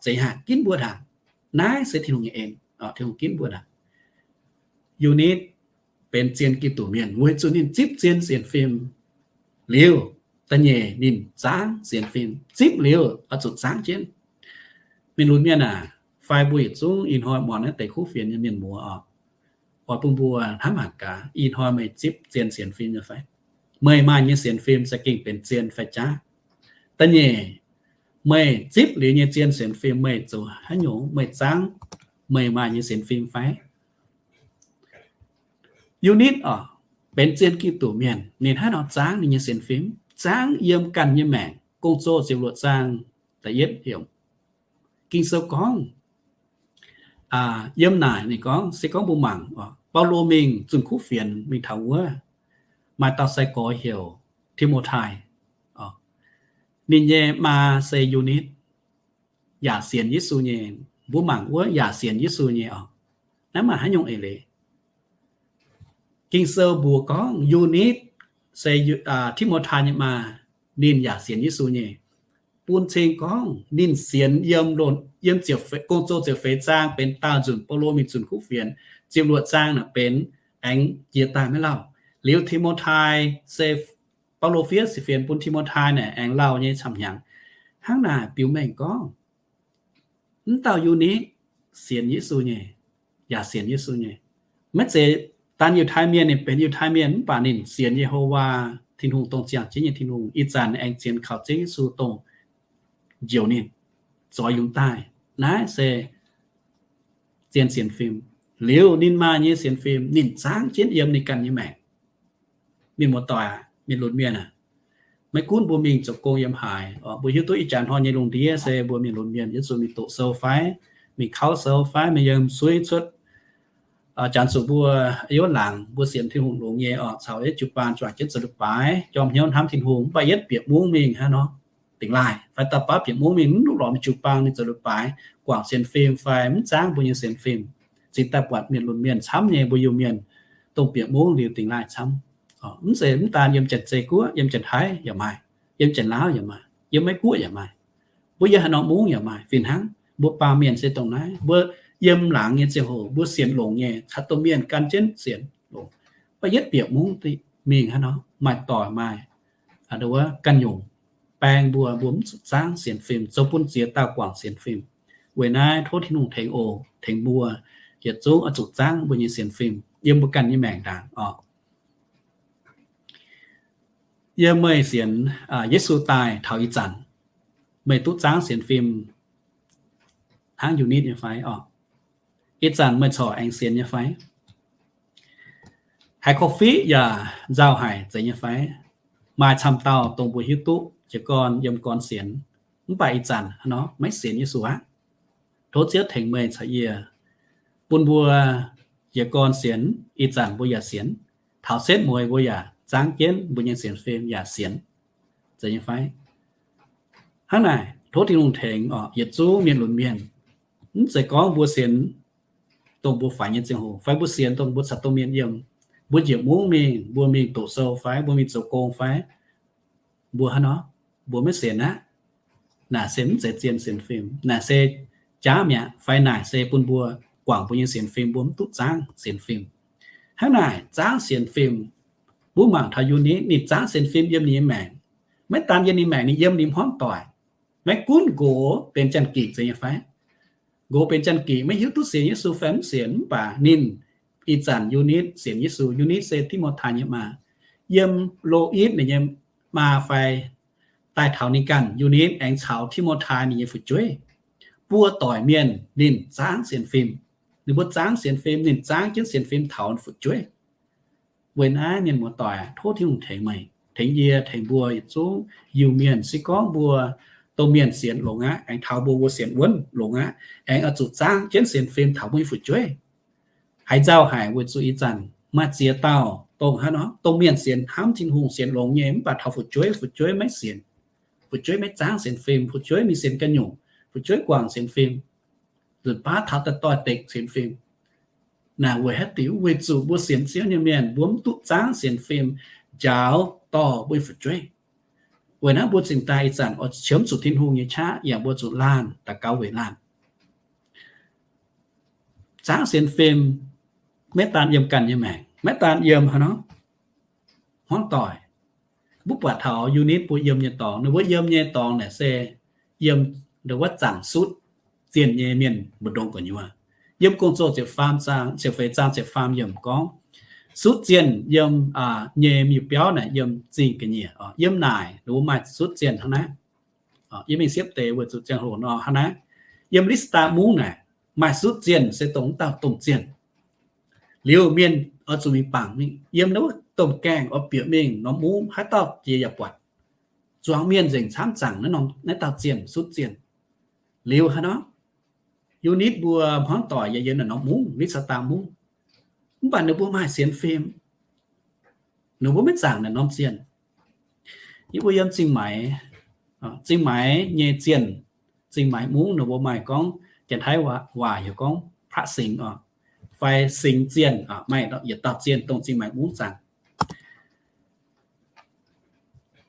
zeiz haic, ginv mbuo ndaangc. Naaiv se Tin-Hungh nyei en, Tin-Hungh ginv mbuo ndaangc. Eunice benx zien Giduc mienh weic zuqc ninh zipv zien sienx fim liuz, da'nyeic ninh zaangv sienx fim. Zipv liuz oix zuqc zaangv jienv. Mienh lunx mienh aac, fai mbuo yietc zungv ih hnoi muangx naaiv deix kuv fienx nyei mienh muoz oc, oix bun mbuo hnamv mangc gaax, ih hnoi meih zipv zien sienx fim nyei fai? Meih maaih nyei sienx fim za'gengh benx zien fai jaav? Da'nyeic, meih zipv liuz nyei zien sienx fim meih zoux haaix nyungc? Meih zaangv meih maaih nyei sienx fim fai? Eunice oc, benx zien Giduc mienh, ninh hnangv nor zaangv ninh nyei sienx fim, zaangv yiem ganh nyei maengc. Gong-Zoh ziepc luoqc zaang da'yietv yiemc, Ging-Sou gorngv, yiem naaic ninh gorngv, se gorngv mbuo mangc, Baulo mingh zunh kuv fienx mingh taux wuov, maaih dauh sai-gorx heuc Ti^mo^tai. Ninh nyei maa se Eunice, yaac sienx Yesu nyei. Mbuo mangc wuov yaac sienx Yesu nyei oc. Naaiv maaih haaix nyungc eix leiz? Ging-Sou mbuox gorngv Eunice se Ti^mo^tai nyei maa, ninh yaac sienx Yesu nyei. Bun cing gorngv ninh sienx yiem, yiem Gong-Zoh ziepc feix zaang benx daauh nzunc Baulo mingh zunh kuv fienx, ziepc luoqc zaang naaic benx aengx jiex daaih maiv lauh. Liuz Ti^mo^tai se Baulo fiev fienx bun Ti^mo^tai naaic aengx lauh nyei camv-hnyangx. Hnangv naaic biux mengh gorngv mv dauh Eunice sienx Yesu nyei, yaac sienx Yesu nyei. Maiv zeiz daan Yiutai Mienh, ninh benx Yiutai Mienh mv baac ninh sienx Yehowa, Tin-Hungh dongh ziangh jienv nyei Tin-Hungh. Ih zanc aengx zien kaux Ziouv Yesu dongh njoux ninh, zoix yungz daaih. Naaiv se zien sienx fim. Liuz ninh maaih nyei sienx fim ninh zaangv jienv yiem ninh ganh nyei maengc. Mienh muoz-doic, mienh lunx mienh aac, maiv gunv mbuo mingh zoux gong yiem haaix, mbuo hiuv duqv ih jaax hnoi nyei lungh ndiev se mbuo mienh lunx mienh yietv zuqc mingh doqc sou fai, mingh kauv sou fai, mingh yiem suiv cuotv, janx zuqc mbuo yiem laangz mbuo sienx Tin-Hungh longx nyei oc, caux yietv jiu-baang juangc jienv zoux leiz-baaix, jorm hnyouv hnamv Tin-Hungh, mv baac yietv bieqc mungv mingh hnangv nor, dingx laaih fai dauh baav bieqc mungv mingh mv duqv lorz mingh jiu-baang mingh zoux leiz-baaix, guangc sienx fim fai mv zaangv mbuo nyei sienx fim. Cingx daaih buatc mienh lunx mienh camv nyei, mbuo Iu-Mienh dongh bieqc mungv liuz dingx laaih camv. Mv zeiz mv daan yiem Janx-Zei Guoqv, yiem Janx-Taiv yaac maaih, yiem Janx-Laauv yaac maaih, yiem Meiv Guoqv yaac maaih, mbuo yiem haaix norm mungv yaac maaih fih hnangv. Mbuo baamh mienh se dongh naaiv, mbuo yiem laangz nyei ziangh hoc mbuo sienx longx nyei, caux domh mienh gan jienv sienx longx, mv baac yietv bieqc mungv mingh hnangv nor, maaih doic maaih wuov ganh nyungc baeng mbuo, mbuo mv zuqc zaangv sienx fim, zoux bun ziex dauh guangc sienx fim. Weic naaiv tov Tin-Hungh tengx oc, tengx mbuo yietc zungv oix zuqc zaangv mbuo nyei sienx fim yiem mbuo ganh nyei maengc ndaangc oc. Yiem meih sienx Yesu daaih taux ih zanc, meih duqv zaangv sienx fim hnangv Eunice nyei fai oc? Ih zanc meih corc aengx sienx nyei fai? Haiz korv-fiqv yaac nzauh haic zeiz nyei fai? Maaih camv dauh dongh mbuo hiuv duqv jiez gorn yiem gorn sienx, mv baac ih zanc hnangv nor maiv sienx Yesu aqv. Tov Ziouv tengx meih caux yie, bun mbuo jiez gorn sienx, ih zanc mbuo yaac sienx, taux setv mueiz mbuo yaac zaangv jienv mbuo nyei sienx fim yaac sienx, zeiz nyei fai? Hnangv naaic tov Tin-Hungh tengx oc, yietc zungv mienh lunx mienh. Mv zeiz gorngv mbuo sienx dongh mbuo faix nyei ziangh hoc, fai mbuo sienx dongh mbuo caux domh mienh yiem, mbuo njiec mungv mingh, mbuo mingh doqc sou fai mbuo mingh zoux gong fai, mbuo hnangv nor, mbuo maiv sienx aqv. Naaic se mv zeiz zien sienx fim. Naaic se jaav mi'aqv. Fai naaic se bun mbuo guangc mbuo nyei sienx fim, mbuo mv duqv zaangv sienx fim. Hnangv naaic zaangv sienx fim, mbuo mangc taux Eunice, ninh zaangv sienx fim yiem ninh nyei maengc. Maiv daan yiem ninh maengc, ninh yiem ninh hmuangv doic. Maiv gunv nqox benx Janx-Gikc zeiz nyei fai? Nqox benx Janx-Gikc, maiv hiuv duqv sienx Yesu fai mv sienx, mv baac ninh ih zanc Eunice sienx Yesu. Eunice se Ti^mo^tai nyei maa. Yiem Lo^itv ninh nyei maa fai daaih taux ninh ganh, Eunice aengx caux Ti^mo^tai ninh nyei fu'jueiv. Buo doic mienh ninh zaangv sienx fim. Ninh mbuo zaangv sienx fim, ninh zaangv jienv sienx fim taux fu'jueiv. Weic naaiv mienh muoz-doic, tov Tin-Hungh tengx meih, tengx yie, tengx mbuo yietc zungv Iu-Mienh. Se gorngv mbuo domh mienh sienx longx aqv, aengx taux mbuo, mbuo sienx wuonv longx aqv, aengx oix zuqc zaangv jienv sienx fim taux mbuo nyei fu'jueiv. Haiz nzauh haic weic zuqc ih zanc maaih ziex dauh dongh hnangv nor, domh mienh sienx hnamv Tin-Hungh, sienx longx nyei, mv baac taux fu'jueiv, fu'jueiv maiv sienx. Fu'jueiv maiv zaangv sienx fim, fu'jueiv mingh sienx ganh nyungc, fu'jueiv guangc sienx fim, nzunc baav taux daaih doix-dekc sienx fim. Naaic weic haaix diuc? Weic zuqc mbuo sienx Ziouv nyei mienh, mbuo mv duqv zaangv sienx fim njaaux dorh mbuo nyei fu'jueiv. Weic naaiv mbuo cingx daaih ih zanc oix qiemx zuqc Tin-Hungh nyei qaqv, yaac mbuo zuqc laanh daux gaux weic laanh. Zaangv sienx fim maiv daan yiem ganh nyei maengc, maiv daan yiem hnangv nor hmuangv doic. Mbuo buatc taux Eunice mbuo yiem nyei dorngx, ninh mbuo yiem nyei dorngx naaic se yiem ndon wuov zanc sutv zienh nyei mienh mbu'ndongx gu'nyuoz. Yiem Gong-Zoh ziepc faam zaang, ziepc feix zaang ziepc faam yiemc gorngv, sutv zienh yiem, nyei miuc-biauv naaic yiem zingh ga'nyiec. Yiem naaic ninh mbuo maaih sutv zienh hnangv naaiv. Yie mingh siepv deix weic zuqc ziangh hoc nor hnangv naaiv. Yiem Listaa Mungv naaic maaih sutv zienh se dongh wuov dauh domh zienh. Liuz mienh oix zuqc mingh bangc mingh yiem wuov domh gaengh oix bieqc mingh norm mungv, haaix dauh jiex yaac buatc. Zuangx mienh nzengc camv zaangc naaiv dauh zienh, sutv zienh. Liuz haaix nor, Yu^nitv mbuo hmuangv doic yaac yiem naaic norm mungv, Listaa Mungv, mv baac ninh mbuo maaih sienx fim. Ninh mbuo maiv zaangc naaic norm zienh. Yie mbuo yiem Zingh Maix, Zingh Maix nyei zienh, Zingh Maix Mungv ninh mbuo maaih gorngv, Janx-Taiv waac heuc gorngv พระสิงห์ oc, fai Singx Zienh, maaih yietc dauh zienh dongh Zingh Maix Mungv zaangc.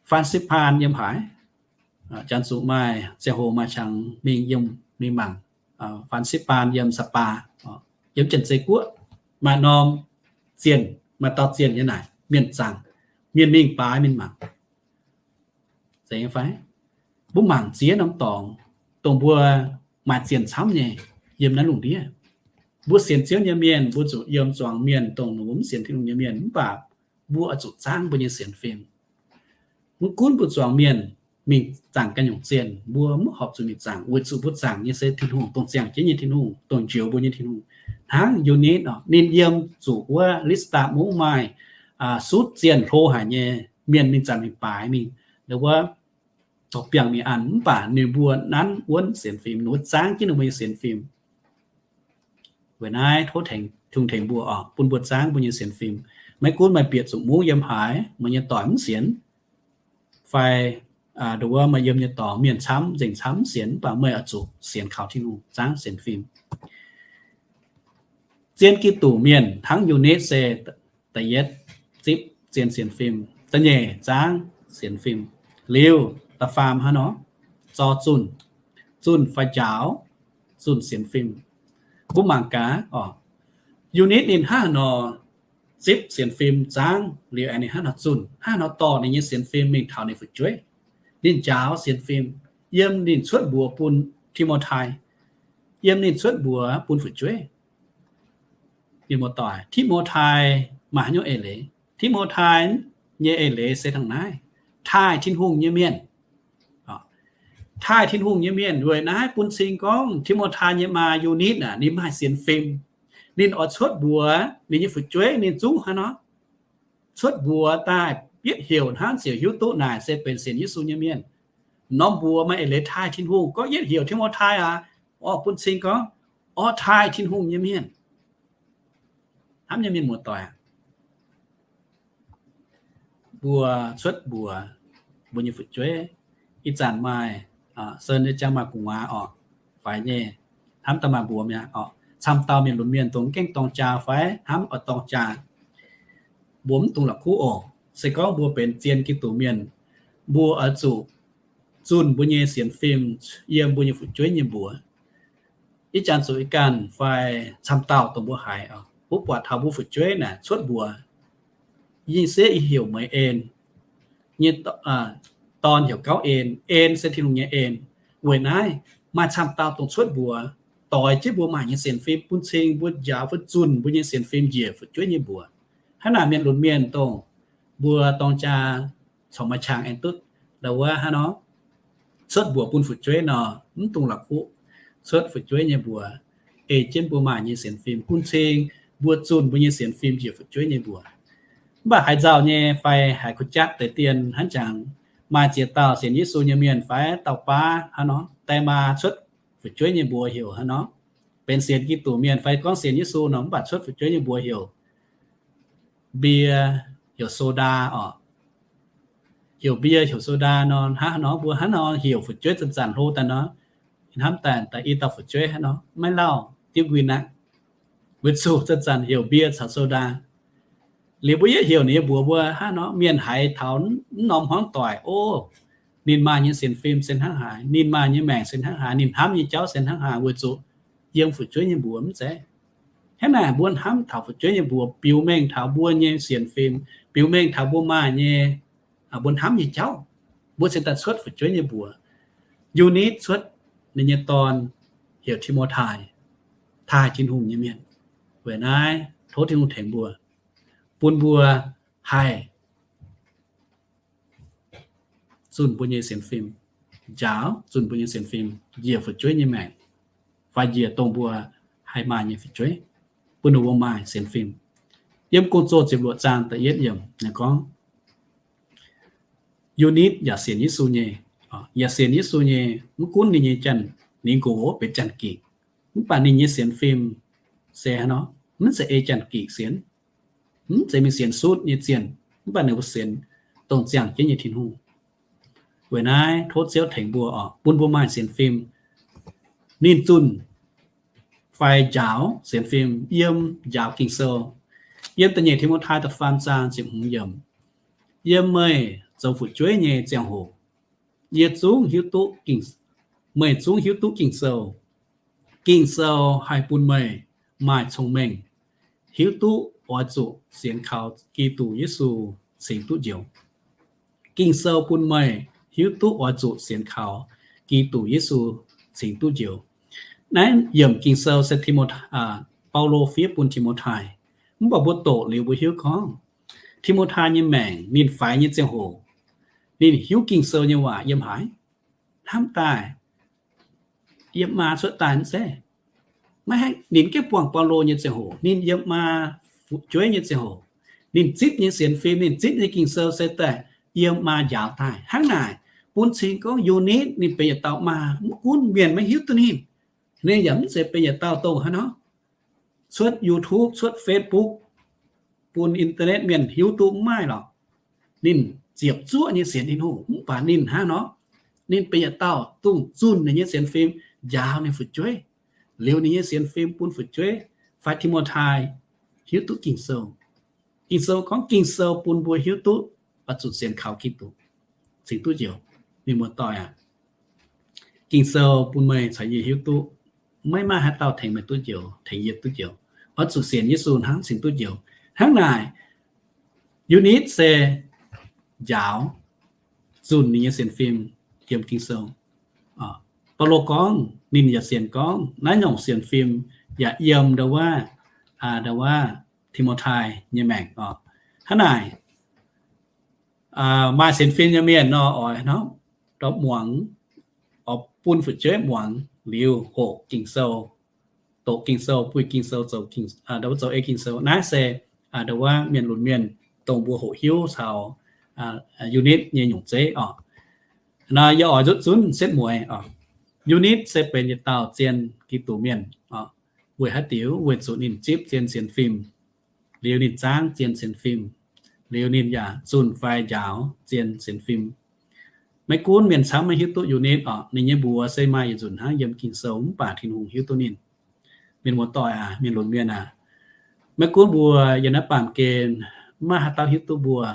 Faan Sipv Paan yiem haaix? Janx zuqc maaih ziangh hoc maaih qangx mingh yiem mingh mangc. Faan Sipv Paan yiem Saax Baa, yiem Janx-Zei Guoqv, maaih norm zienh, maaih dauh zienh nyei naaic mienh zaangc, mienh mingh baaix mingh mangc. Zeiz nyei fai? Mbuo mangc ziex norm dorngx, dongh mbuo maaih zienh camv nyei yiem naaiv lungh ndiev. Mbuo sienx Ziouv nyei mienh, mbuo zuqc yiem zuangx mienh dongh ninh mbuo mv sienx Tin-Hungh nyei mienh, mv baac mbuo oix zuqc zaangv mbuo nyei sienx fim. Mv gunv mbuo zuangx mienh mingh zaangc ganh nyungc zienh, mbuo mv horpc zuqc mingh zaangc, weic zuqc mbuo zaangc nyei se Tin-Hungh, dongh ziangh jienv nyei Tin-Hungh, dongh njoux mbuo nyei Tin-Hungh. Hnangv Yu^nitv, ninh yiem zuqc wuov Listaa Mungv maaih sutv zienh hlo haic nyei mienh ninh zanc mingh baaix mingh, wuov dorh biangh mingh an, mv baac ninh mbuo nanv wuonv sienx fim, ninh mbuo zaangv jienv ninh mbuo nyei sienx fim. Weic naaiv tov Tin-Hungh tengx mbuo oc, bun mbuo zaangv mbuo nyei sienx fim. Maiv gunv maaih bieqc zuqc mungv yiem haaix, meih nyei doic mv sienx, fai nduov maaih yiem nyei dorngx mienh camv nzengc camv mv sienx, mv baac meih oix zuqc sienx kaux Tin-Hungh zaangv sienx fim. Zien Giduc mienh hnangv Yu^nitv se da'yietv zipv zien sienx fim, da'nyeic zaangv sienx fim. Liuz da'faam hnangv nor, zorc zunh, zunh fai njaaux zunh sienx fim. Mbuo mangc gaax oc, Yu^nitv ninh hnangv haaix nor zipv sienx fim zaangv liuz aengx ninh hnangv haaix nor zunh, hnangv haaix nor dorh ninh nyei sienx fim mingh taux ninh fu'jueiv. Ninh njaaux sienx fim yiem ninh cuotv mbuox bun Ti^mo^tai, yiem ninh cuotv mbuox bun fu'jueiv. Mienh muoz-doic, Ti^mo^tai maaih haaix nyungc eix leiz? Ti^mo^tai nyei eix leiz se hnangv naaiv, taaih Tin-Hungh nyei mienh. Taaih Tin-Hungh nyei mienh weic naaiv bun cing gorngv Ti^mo^tai nyei maa Yu^nitv aac, ninh maaih sienx fim. Ninh oix cuotv mbuox ninh nyei fu'jueiv ninh zungv haaix nor, cuotv mbuox daaih yietv heuc hnangv ziouc hiuv duqv naaic se benx sienx Yesu nyei mienh. Norm mbuox maaih eix leiz taaih Tin-Hungh. Gorngv yietv heuc Ti^mo^tai aac, oix bun cing gorngv, oix taaih Tin-Hungh nyei mienh. Hnamv nyei mienh muoz-doic, mbuo cuotv mbuox mbuo nyei fu'jueiv, ih zanc maaih, sen nyei ziangh maah gu'nguaaz oc, faix nyei, hnamv daaih maaih mbuox mi'aqv oc. Camv dauh mienh lunx mienh dongh mv gaengh dorng jaa fai hnamv oix dorng jaa, mbuo mv dungx la'kuqv oc. Se gorngv mbuo benx zien Giduc mienh, mbuo oix zuqc zunh mbuo nyei sienx fim yiem mbuo nyei fu'jueiv nyei mbuox. Ih zanc zuqc ih ganh fai camv dauh dongh mbuo haiz, mbuo buatc taux mbuo fu'jueiv naaic cuotv mbuox, yie sieqv yie heuc meih en, nyei dorn heuc gauv en, en se Tin-Hungh nyei en. Weic naaiv maaih camv dauh dongh cuotv mbuox doix jienv mbuo maaih nyei sienx fim bun cing mbuo njaaux fai zunh mbuo nyei sienx fim njiec fu'jueiv nyei mbuox. Hnangv naaic mienh lunx mienh dongh mbuo dorng jaa corc maaih qangx aengx duqv, ndau wuov hnangv nor, cuotv mbuox bun fu'jueiv nor, mv dungx la'kuqv, cuotv fu'jueiv nyei mbuox, ei jienv mbuo maaih nyei sienx fim bun cing mbuo zunh mbuo nyei sienx fim njiec fu'jueiv nyei mbuox. Mv baac haaix nzauh nyei fai haiz kuh jatv deix dien hnangv jangx, maaih ziex dauh sienx Yesu nyei mienh fai dauh baav hnangv nor, die maa cuotv fu'jueiv nyei mbuox heuc hnangv nor, benx sienx Giduc mienh fai gorngv sienx Yesu nor, mv baac cuotv fu'jueiv nyei mbuox heuc mbie, heuc soda oc. Heuc mbie heuc soda nor, hnangv nor mbuo hnangv nor heuc fu'jueiv zanc-zanc hlo daaih nor, hnamv daaih daaih i dauh fu'jueiv hnangv nor maiv lauh diuv nquin aqv. Weic zuqc zanc-zanc heuc mbie caux soda. Liuz mbuo yietv heuc ninh nyei mbuox mbuo hnangv nor, mienh haiz taux mv norm hmuangv doic, o, ninh maaih nyei sienx fim se hnangv haaix, ninh maaih nyei maengc se hnangv haaix, ninh hnamv nyei jauv se hnangv haaix, weic zuqc yiem fu'jueiv nyei mbuox mv zeiz. Hnangv naaic mbuo hnamv taux fu'jueiv nyei mbuox biux mengh taux mbuo nyei sienx fim, biux mengh taux mbuo maaih nyei, mbuo hnamv nyei jauv, mbuo cingx daaih cuotv fu'jueiv nyei mbuox. Yu^nitv cuotv ninh nyei dorn heuc Ti^mo^tai. taaih Tin-Hungh nyei mienh. Weic naaiv tov Tin-Hungh tengx mbuo, bun mbuo haih zunh mbuo nyei sienx fim, njaaux zunh mbuo nyei sienx fim njiec fu'jueiv nyei maengc, fai njiec dongh mbuo haih maaih nyei fu'jueiv, bun ninh mbuo maaih sienx fim. Yiem Gong-Zoh ziepc luoqc zaang da'yietv yiemc ninh gorngv, Yu^nitv yaac sienx Yesu nyei, yaac sienx Yesu nyei, mv gunv ninh nyei janx, ninh nqox benx janx-gikc, mv baac ninh nyei sienx fim se hnangv nor, mv zeiz ei janx-gikc sienx, mv zeiz mingh sienx sutv nyei zienh, mv baac ninh mbuo sienx dongh ziangh jienv nyei Tin-Hungh. Weic naaiv tov Ziouv tengx mbuo oc, bun mbuo maaih sienx fim, ninh zunh fai njaaux sienx fim yiem njaaux Ging-Sou. Yiem da'nyeic Ti^mo^tai da'faam zaang ziepc hmz yiemc, yiem meih zoux fu'jueiv nyei ziangh hoc, yie zungv hiuv duqv, meih zungv hiuv duqv Ging-Sou. Ging-Sou haih bun meih maaih cong-mengh, hiuv duqv oix zuqc sienx kaux Giduc Yesu cingx duqv njoux. Ging-Sou bun meih hiuv duqv oix zuqc sienx kaux Giduc Yesu cingx duqv njoux. Naaiv yiemc Ging-Sou se Ti^mo, Baulo fiev bun Ti^mo^tai. Mv baac mbuo doqc liuz mbuo hiuv gorngv, Ti^mo^tai nyei maengc ninh faix nyei ziangh hoc, ninh hiuv Ging-Sou nyei waac yiem haaix? Hnamv daaih, yiem maa cuotv daaih mv zeiz. Maiv haih, ninh gengh buangh Baulo nyei ziangh hoc, ninh yiem maa fu'jueiv nyei ziangh hoc, ninh zipv nyei sienx fim, ninh zipv nyei Ging-Sou se daaih yiem maa njaaux daaih. Hnangv naaic, bun cing gorngv Yu^nitv ninh benx yietc dauh maa, mv gunv mienh maiv hiuv duqv ninh, ninh yaac mv zeiz benx yietc dauh dongh hnangv nor cuotv YouTube, cuotv Facebook, bun internet mienh hiuv duqv mv maaih lorqc. Ninh ziepc zuoqv nyei sienx Tin-Hungh, mv baac ninh hnangv nor, ninh benx yietc dauh dongh zunh ninh nyei sienx fim njaaux ninh fu'jueiv, liuz ninh nyei sienx fim bun fu'jueiv fai Ti^mo^tai hiuv duqv Ging-Sou. Ging-Sou gorngv Ging-Sou bun mbuo hiuv duqv oix zuqc sienx kaux Giduc cingx duqv njoux. Mienh muoz-doic aac, Ging-Sou bun meih caux yie hiuv duqv maiv maaih haaix dauh tengx meih duqv njoux, tengx yie duqv njoux. Oix zuqc sienx Yesu hnangv cingx duqv njoux. Hnangv naaic, Yu^nitv se njaaux zunh ninh nyei sienx fim yiem Ging-Sou. Baulo gorngv ninh yaac sienx gorngv naaiv nyungc sienx fim yaac yiem ndau wuov, ndau wuov Ti^mo^tai nyei maengc oc. Hnangv naaic, maaih sienx fim nyei mienh nor oix hnangv dorh muangx, oix bun fu'jueiv muangx liuz hoqc Ging-Sou, doqc Ging-Sou, buih Ging-Sou, zoux ei Ging-Sou. Naaiv se ndau wuov mienh lunx mienh dongh mbuo hoqc hiuv caux Yu^nitv nyei nyungc zeiv oc. Nor yie oix nzutv zunv setv mueiz oc. Yu^nitv se benx yietc dauh zien Giduc mienh oc. Weic haaix diuc? Weic zuqc ninh zipv zien sienx fim, liuz ninh zaangv zien sienx fim, liuz ninh yaac zunh fai njaaux zien sienx fim. Maiv gunv mienh camv maiv hiuv duqv Yu^nitv oc. Ninh nyei mbuox se maaih yietc nzunc hnangv yiem Ging-Sou, mv baac Tin-Hungh hiuv duqv ninh. Mienh muoz-doic aac, mienh lunx mienh aac, maiv gunv mbuo yiem naaiv baamh gen maiv maaih haaix dauh hiuv duqv mbuo,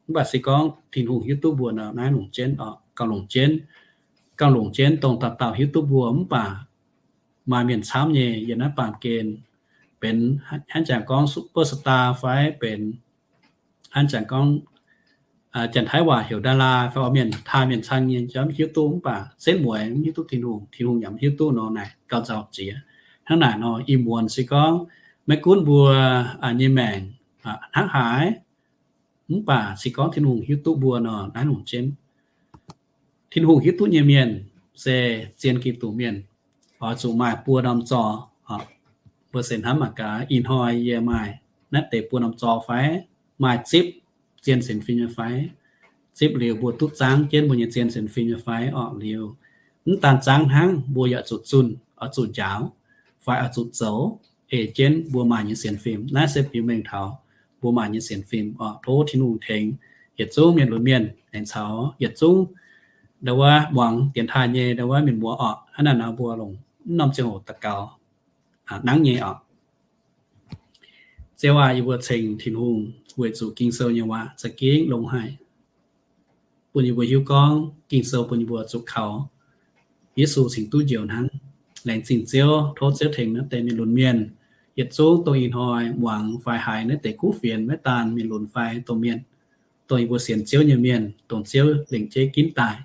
mv baac se gorngv Tin-Hungh hiuv duqv mbuo nor, naaiv longc jienv oc, gauh longc jienv, gauh longc jienv dongh dauh dauh hiuv duqv mbuo. Mv baac maaih mienh camv nyei yiem naaiv baamh gen benx hnangv jangx gorngv super star fai benx hnangv jangx gorngv Janx-Taiv waac heuc ดารา fai oix mienh taaih mienh cang nyei jauv hiuv duqv, mv baac setv mueiz mv hiuv duqv Tin-Hungh, Tin-Hungh yaac mv hiuv duqv nor, naaic gauh nzauh jiex. Hnangv naaic nor, ih muonz se gorngv maiv gunv mbuo nyei maengc hnangv haaix, mv baac se gorngv Tin-Hungh hiuv duqv mbuo nor, naaiv longc jienv. Tin-Hungh hiuv duqv nyei mienh se zien Giduc mienh, oix zuqc maaih buo norm zor. Mbuo se hnamv mangc gaax, ih hnoi yie maaih naaiv deix buo norm zor fai? Maaih zipv zien sienx fim nyei fai? Zipv liuz mbuo duqv zaangv jienv mbuo nyei zien sienx fim nyei fai? Orqc, liuz mv daan zaangv hnangv, mbuo yaac zuqc zunh, oix zuqc njaaux, fai oix zuqc zoux ei jienv mbuo maaih nyei sienx fim. Naaiv se biux mengh taux mbuo maaih nyei sienx fim orqc. Tov Tin-Hungh tengx yietc zungv mienh lunx mienh aengx caux yietc zungv ndau wuov muangx dienx taaih nyei ndau wuov mienh muoz orqc. Hnangv naaiv nor mbuo longc mv norm ziangh hoc daux gaux nangv nyei orqc. Ziouv aac, yie mbuo ceng Tin-Hungh weic zuqc Ging-Sou nyei waac za'gengh longx haic, bun yie mbuo hiuv gorngv Ging-Sou bun yie mbuo zuqc kaux Yesu cingx duqv njoux hnangv. Laengz zingh Ziouv, tov Ziouv tengx naaiv deix mienh lunx mienh yietc zungv dongh ih hnoi muangx fai haiz naaiv deix kuv fienx, maiv daan mienh lunx fai domh mienh, dongh yie mbuo sienx Ziouv nyei mienh, dongh Ziouv lengc jeiv ginv daaih,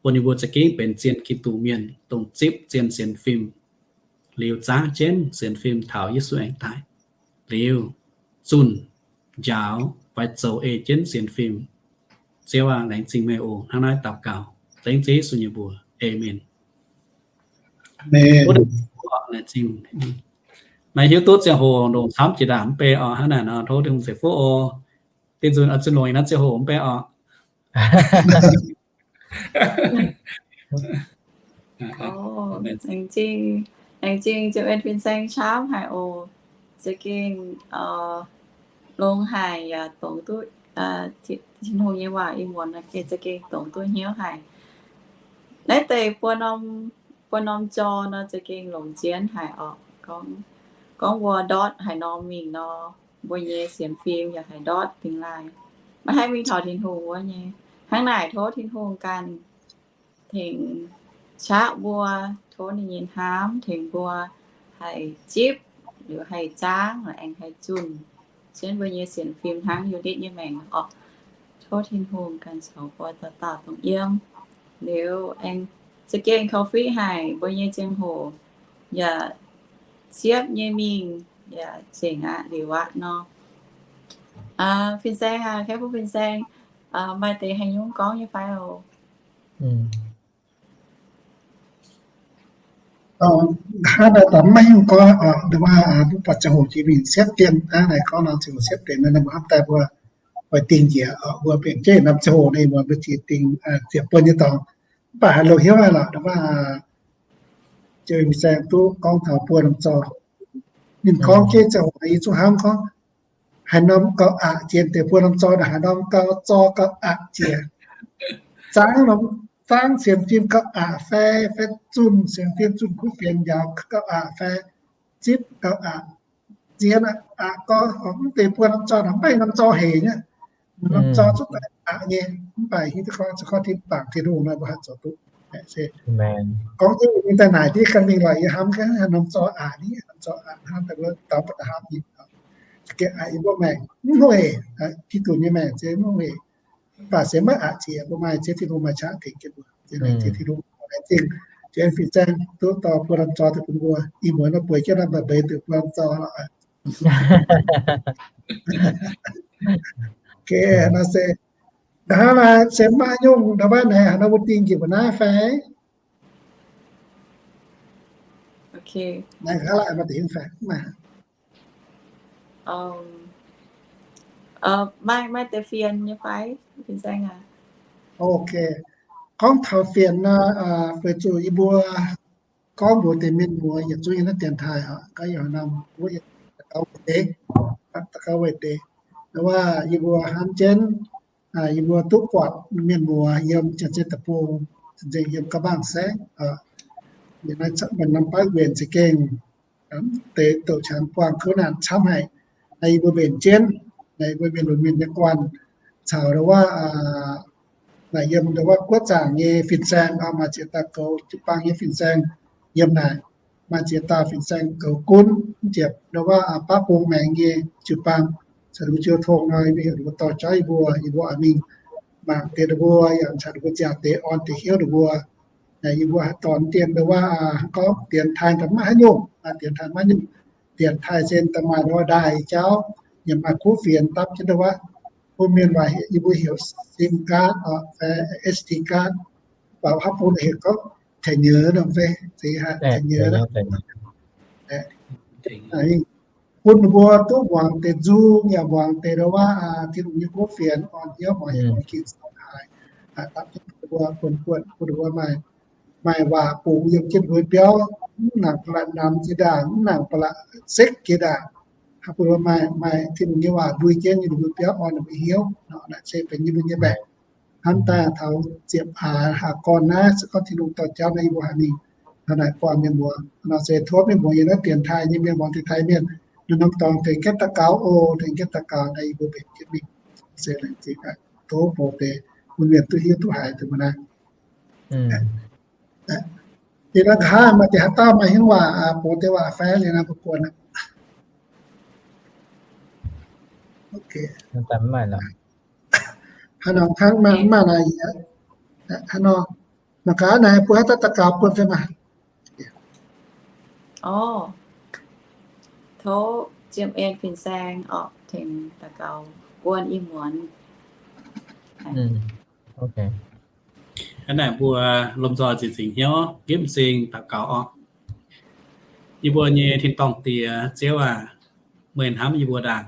bun yie mbuo za'gengh benx zien Giduc mienh, dongh zipv zien sienx fim, liuz zaangv jienv sienx fim taux Yesu aengx daic, liuz zunh njaaux fai zoux ei jienv sienx fim. Ziouv aac, laengz zingh meih oc. Hnangv naaiv daux gaux dengv Ziouv Yesu nyei mbuox. Aamen. Maaih hiuv duqv ziangh hoc ndongc camv jiex ndaangc mv bei oc. Hnangv naaic nor, tov Tin-Hungh ceix fuqv oc. Dinh nzunc oix zunh longx ih hnangv ziangh hoc mv bei oc. Laengz zingh ziouc en fin-saeng camv haic oc. Za'gengh longx haic yaac dongz duqv Tin-Hungh nyei waac ih muonz za'gengh dongz duqv hnyouv haic. Naaiv deix buo norm, buo norm jor nor za'gengh longc jienv haic oc. Gorngv, gorngv mbuo ndortv haaix norm mingh nor, mbuo nyei sienx fim yaac haih ndortv dingx laaih. Maiv haih mingh taux Tin-Hungh wuov nyei. Hnangv naaic tov Tin-Hungh ganh tengx qaqv mbuo, tov ninh nyei hnamv tengx mbuo haih zipv liuz haih zaangv, aengx haih zunh jienv mbuo nyei sienx fim hnangv unit nyei maengc oc. Tov Tin-Hungh ganh caux mbuo dauh dauh dongh yiem. Liuz aengx za'gengh korv-fiqv haic mbuo nyei ziangh hoc yaac siepv nyei mingh yaac zengc aqv liuz aqv nor. Fin-saeng aac, kaiv bun fin-saeng, maaih deix haaix nyungc gorngv nyei fai oc? Hnangv naaic daaih maiv hiuv gorngv, nduov mbuo buatc ziangh hoc jiex mingh siepv dien, hnangv naaic gorngv nor ziangh hoc siepv dien, nduov mbuo hnamv daaih mbuo oix dingh njiec, mbuo bieqc jeiv norm ziangh hoc naaic mbuo ziex dingh ziepc buonc nyei dorngx. Mv baac haaix longx hnyouv haic lorqc, nduov mbuo Ziouv fin-saeng duqv gorngv taux buo norm zor. Ninh gorngv jienv ziangh hoc yie zungv hnamv gorngv, haaix norm gauh aqc jiex deix buo norm zor, haaix norm gauh zor gauh aqc jiex. Zaangv norm, zaangv sienx fim gauh aqc fai, fai zunh sienx fim, zunh kuv fienx njaaux gauh aqc fai, zipv gauh aqc, zien aqc gorx, mv deix buo norm zor, maiv norm zor hec nyei. Norm zor zuqc daaih aqc nyei, mv baac hiuv duqv gorngv, zuqc gorngv tin bangc Tin-Hungh nor mbuo haih zoux duqv. Se gorngv jienv ninh daaih naaic diqv ganh mingh lorqc, yie hnamv gaax norm zor aqc ni, norm zor aqc hnangv daaih mbuo daux mbuo daaih hnamv nyei. Za'gengh aqc yie mbuo maengc mv hec, Giduc nyei maengc se mv hec. Mv baac se maiv aqc jiex, mbuo maaih Ziouv Tin-Hungh maaih qaqv tengx jienv mbuo. Zinh, Ziouv Tin-Hungh laengz zingh, Ziouv fin-saeng duqv dorh buo norm zor daaih bun mbuo. Ih muonz nor bueix jienv nor mbeix mbeix duqv buo norm zor lorqc. Ok, nor se, hnangv naaic se maaih nyungc nor maiv naaic, hnangv nor mbuo dingh njiec mbuo naaiv fai? Ok. Naaic hnangv naaic maaih deix hiuv fai? Maaih. Maaih, maaih deix fienx nyei fai, fin-saeng aac? Ok. Gorngv taux fienx nor, weic zuqc yie mbuo gorngv mbuox deix mienh muoz yietc zungv yiem naaiv dienx taaih oc, gorngv yiem haaix norm wuov yietc daux gaux weic deix, daux gaux weic deix. Nduov waac yie mbuo hnamv jienv, yie mbuo duqv buatc mienh muoz yiem Janx-Zei Deic-Bung, cing-nzengc yiem ga'mangc saengv, yiem naaiv norm baav wienc za'gengh deix douc qangx buangh kouv naanc camv haic. Naaiv yie mbuo mbenc jienv, naaiv yie mbuo mienh lunx mienh nyei guanh caux nduov waac, naaiv yiem nduov waac guoqv zaangc nyei fin-saeng, maaih ziex dauh goux jiu-baang nyei fin-saeng yiem naaic. Maaih ziex dauh fin-saeng goux gunv, mv ziepc nduov waac baav bung maengx nyei jiu-baang, caux ninh mbuo jiu tong nor, yie mbuo heuc ninh mbuo dorh jauv yie mbuo, yie mbuo oix mingh mangc deix ninh mbuo, yaac caux ninh mbuo ziangh deix orn deix hnyouv ninh mbuo. Yie mbuo haih dorh dien nduov waac gorngv dienx taaih daaih maiv haaix nyungc, dienx taaih maiv nyungc. Dienx taaih se daaih maaih nduov waac ndaaih jauv, yaac maaih kuv fienx dapv jienv nduov waac. Bun mienh waac yie mbuo heuc sim card, fai S D card, mv baac haaix bung heuc gorngv thẻ nhớ nor fai, thẻ nhớ. Bun ninh mbuo duqv muangx deix nzung, yaac muangx deix nduov waac Tin-Hungh nyei kuv fienx, orn hnyouv muangx heuc muangx ging sau haic. Dapv jienv ninh mbuo, bun, bun ninh mbuo maaih, maaih waac bungx yiem jienv mbuo biauv, mv nangc ba'laqc namx jiex ndaangc, mv nangc ba'laqc sekv jiex ndaangc. Haaix bun mbuo maaih, maaih Tin-Hungh nyei waac mbui jienv yiem ninh mbuo biauv, orn ninh mbuo hnyouv. Naaiv se benx yie mbuo nyei maengc. Hnamv daaih taux ziepc aax haaix gorn naaiv, se gorngv Tin-Hungh dorh jauv naaiv yie mbuo haiz mingh, hnangv naaic buangh mienh muoz. Nor se tov mienh muoz yiem naaiv dienx taaih nyei mienh muangx dienx taaih mienh, ninh norm dorngx tengx jienv daux gaux oc, tengx jienv daux gaux naaiv yie mbuo mbenc jienv mingh. Se laengz zingh aqv. Tov bouh deix bun mienh duqv hiuv duqv haiz deix mbuo naaiv. Liuz naaiv nqa'haav maaih deix haaix dauh maaih hnyouv waac bungx deix waac fai? Liuz naaiv mbuo guon aqv. Haaix nor hnangv maaih, maaih naaic, haaix nor mangc gaax naaic bun haaix dauh daux gaux bun fai maah? Orv, tov Jiem En fin-saeng orqc tengx daux gaux buon ih muonz. Hnangv naaic mbuo lomh nzoih zingh zingc hnyouv nqipv m'zing daux gaux orqc. Yie mbuo nyei tin-dorngh Diex, Ziouv aac, meih hnamv yie mbuo ndaangc,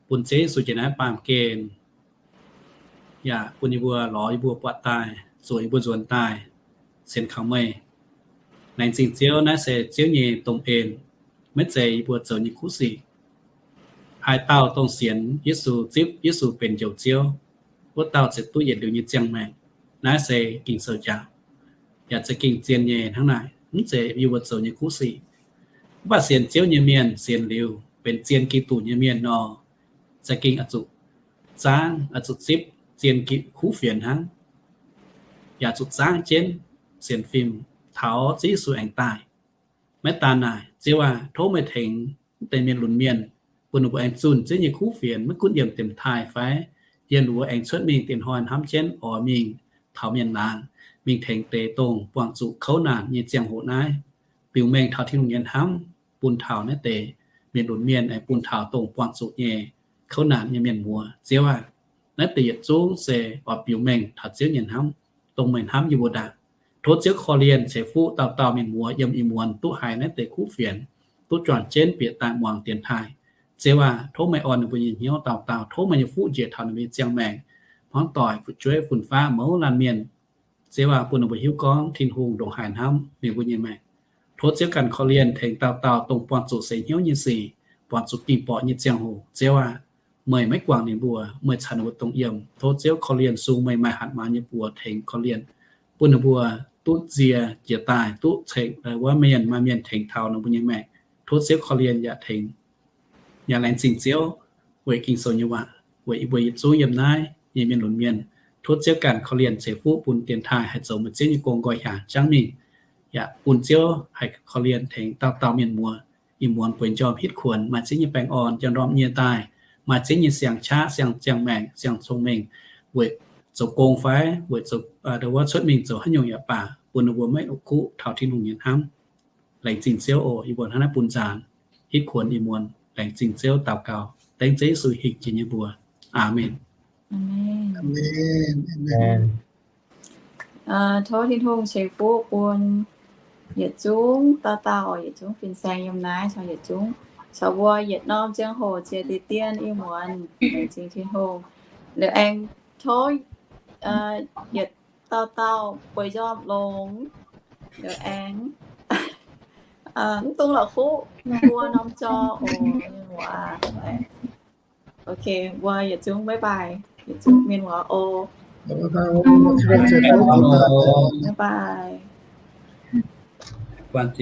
bun Ziouv Yesu jiex naaiv baamh gen, yaac bun yie mbuo lorz yie mbuo buatc daaih, zuoqc yie mbuo nzuonx daaih, sienx kaux meih. Laengz zingh Ziouv, naaiv se Ziouv nyei domh en, maiv zeiz yie mbuo zoux nyei kuv sic. Haaix dauh dongh sienx Yesu, zipv Yesu benx Njoux Ziouv, wuov dauh ziouc duqv yietc liuz nyei ziangh maengc. Naaiv se Ging-Sou jangx, yaac za'gengh zien nyei hnangv naaic, mv zeiz yie mbuo zoux nyei kuv sic. Mv baac sienx Ziouv nyei mienh sienx liuz benx zien Giduc nyei mienh nor, za'gengh oix zuqc zaangv, oix zuqc zipv zien kuv fienx hnangv, yaac zuqc zaangv jienv sienx fim taux Ziouv Yesu aengx daaih. Maiv daan naaic, Ziouv aac, tov meih tengx deix mienh lunx mienh, bun ninh mbuo aengx zunh Ziouv nyei kuv fienx, maiv gunv yiem dienx taaih fai yiem ninh mbuo aengx cuotv mingh diex hnoi hnamv jienv oix mingh taux mienh laangz, mingh tengx deix dongh buangh zuqc kouv naanc nyei ziangh hoc naaiv, biux mengh taux Tin-Hungh nyei hnamv bun taux naaiv deix mienh lunx mienh, aengx bun taux dongh buangh zuqc nyei kouv naanc nyei mienh muoz. Ziouv aac, naaiv deix yietc zungv se oix biux mengh taux Ziouv nyei hnamv, dongh meih hnamv yie mbuo ndaangc. Tov Ziouv korv-lienh ceix fuqv dauh dauh mienh muoz yiem ih muonz duqv haiz naaiv deix kuv fienx, duqv juangc jienv bieqc daaih muangx dienx taaih. Ziouv aac, tov meih orn ninh mbuo nyei hnyouv dauh dauh. Tov meih nyei fuqv njiec taux ninh mbuo nyei ziangh maengc, hmuangv doic, fu'jueiv, fun-faqv, mouz laanh mienh. Ziouv aac, bun ninh mbuo hiuv gorngv Tin-Hungh ndongc haaix hnamv ninh mbuo nyei maengc. Tov Ziouv ganh korv-lienh tengx dauh dauh dongh buangh zuqc seix hnyouv nyei sic, buangh zuqc ging-borqc nyei ziangh hoc. Ziouv aac, meih maiv guangc ninh mbuo, meih caux ninh mbuo dongh yiem. Tov Ziouv korv-lienh sung meih maaih hatc maaz nyei buoz tengx korv-lienh, bun ninh mbuo duqv nzie jiex daaih, duqv ceng wuov mienh maaih mienh tengx taux ninh mbuo nyei maengc. Tov Ziouv korv-lienh yaac tengx. Yaac laengz zingh Ziouv weic Ging-Sou nyei waac, weic yie mbuo yietc zungv yiem naaiv nyei mienh lunx mienh. Tov Ziouv ganh korv-lienh ceix fuqv bun dienx taaih haih zoux meih Ziouv nyei gong nqoi hiaangx jangv mingh. Yaac bun Ziouv haih korv-lienh tengx dauh dauh mienh muoz ih muonz bueix njormh hitv kuonx, maaih Ziouv nyei baengh orn njormh ndorm nyie daaih, maaih Ziouv nyei siang-qaqv, siang-ziangh maengc, siang-cong-mengh, weic zoux gong fai weic zoux, wuov cuotv mingh zoux haaix nyungc yaac baac, bun ninh mbuo maiv la'kuqv taux Tin-Hungh nyei hnamv. Laengz zingh Ziouv oc. Yie mbuo hnangv naaiv bun nzaanx hitv kuonx ih muonz. Laengz zingh Ziouv, daux gaux dengv Ziouv Yesu hingh jiex nyei mbuox. Aamen. Tov Tin-Hungh ceix fuqv bun yietc zungv dauh dauh, yietc zungv fin-saeng yiem naaiv caux yietc zungv caux mbuo yietc norm ziangh hoc ziex diqc dien ih muonz. Laengz zingh Tin-Hungh. Liuz aengx tov yietc dauh dauh bueix njormh longx. Liuz aengx mv dungx la'kuqv mbuo norm jauv oc, mienh muoz. Ok, mbuo yietc zungv bye bye, yietc zungv mienh muoz oc. Bye bye.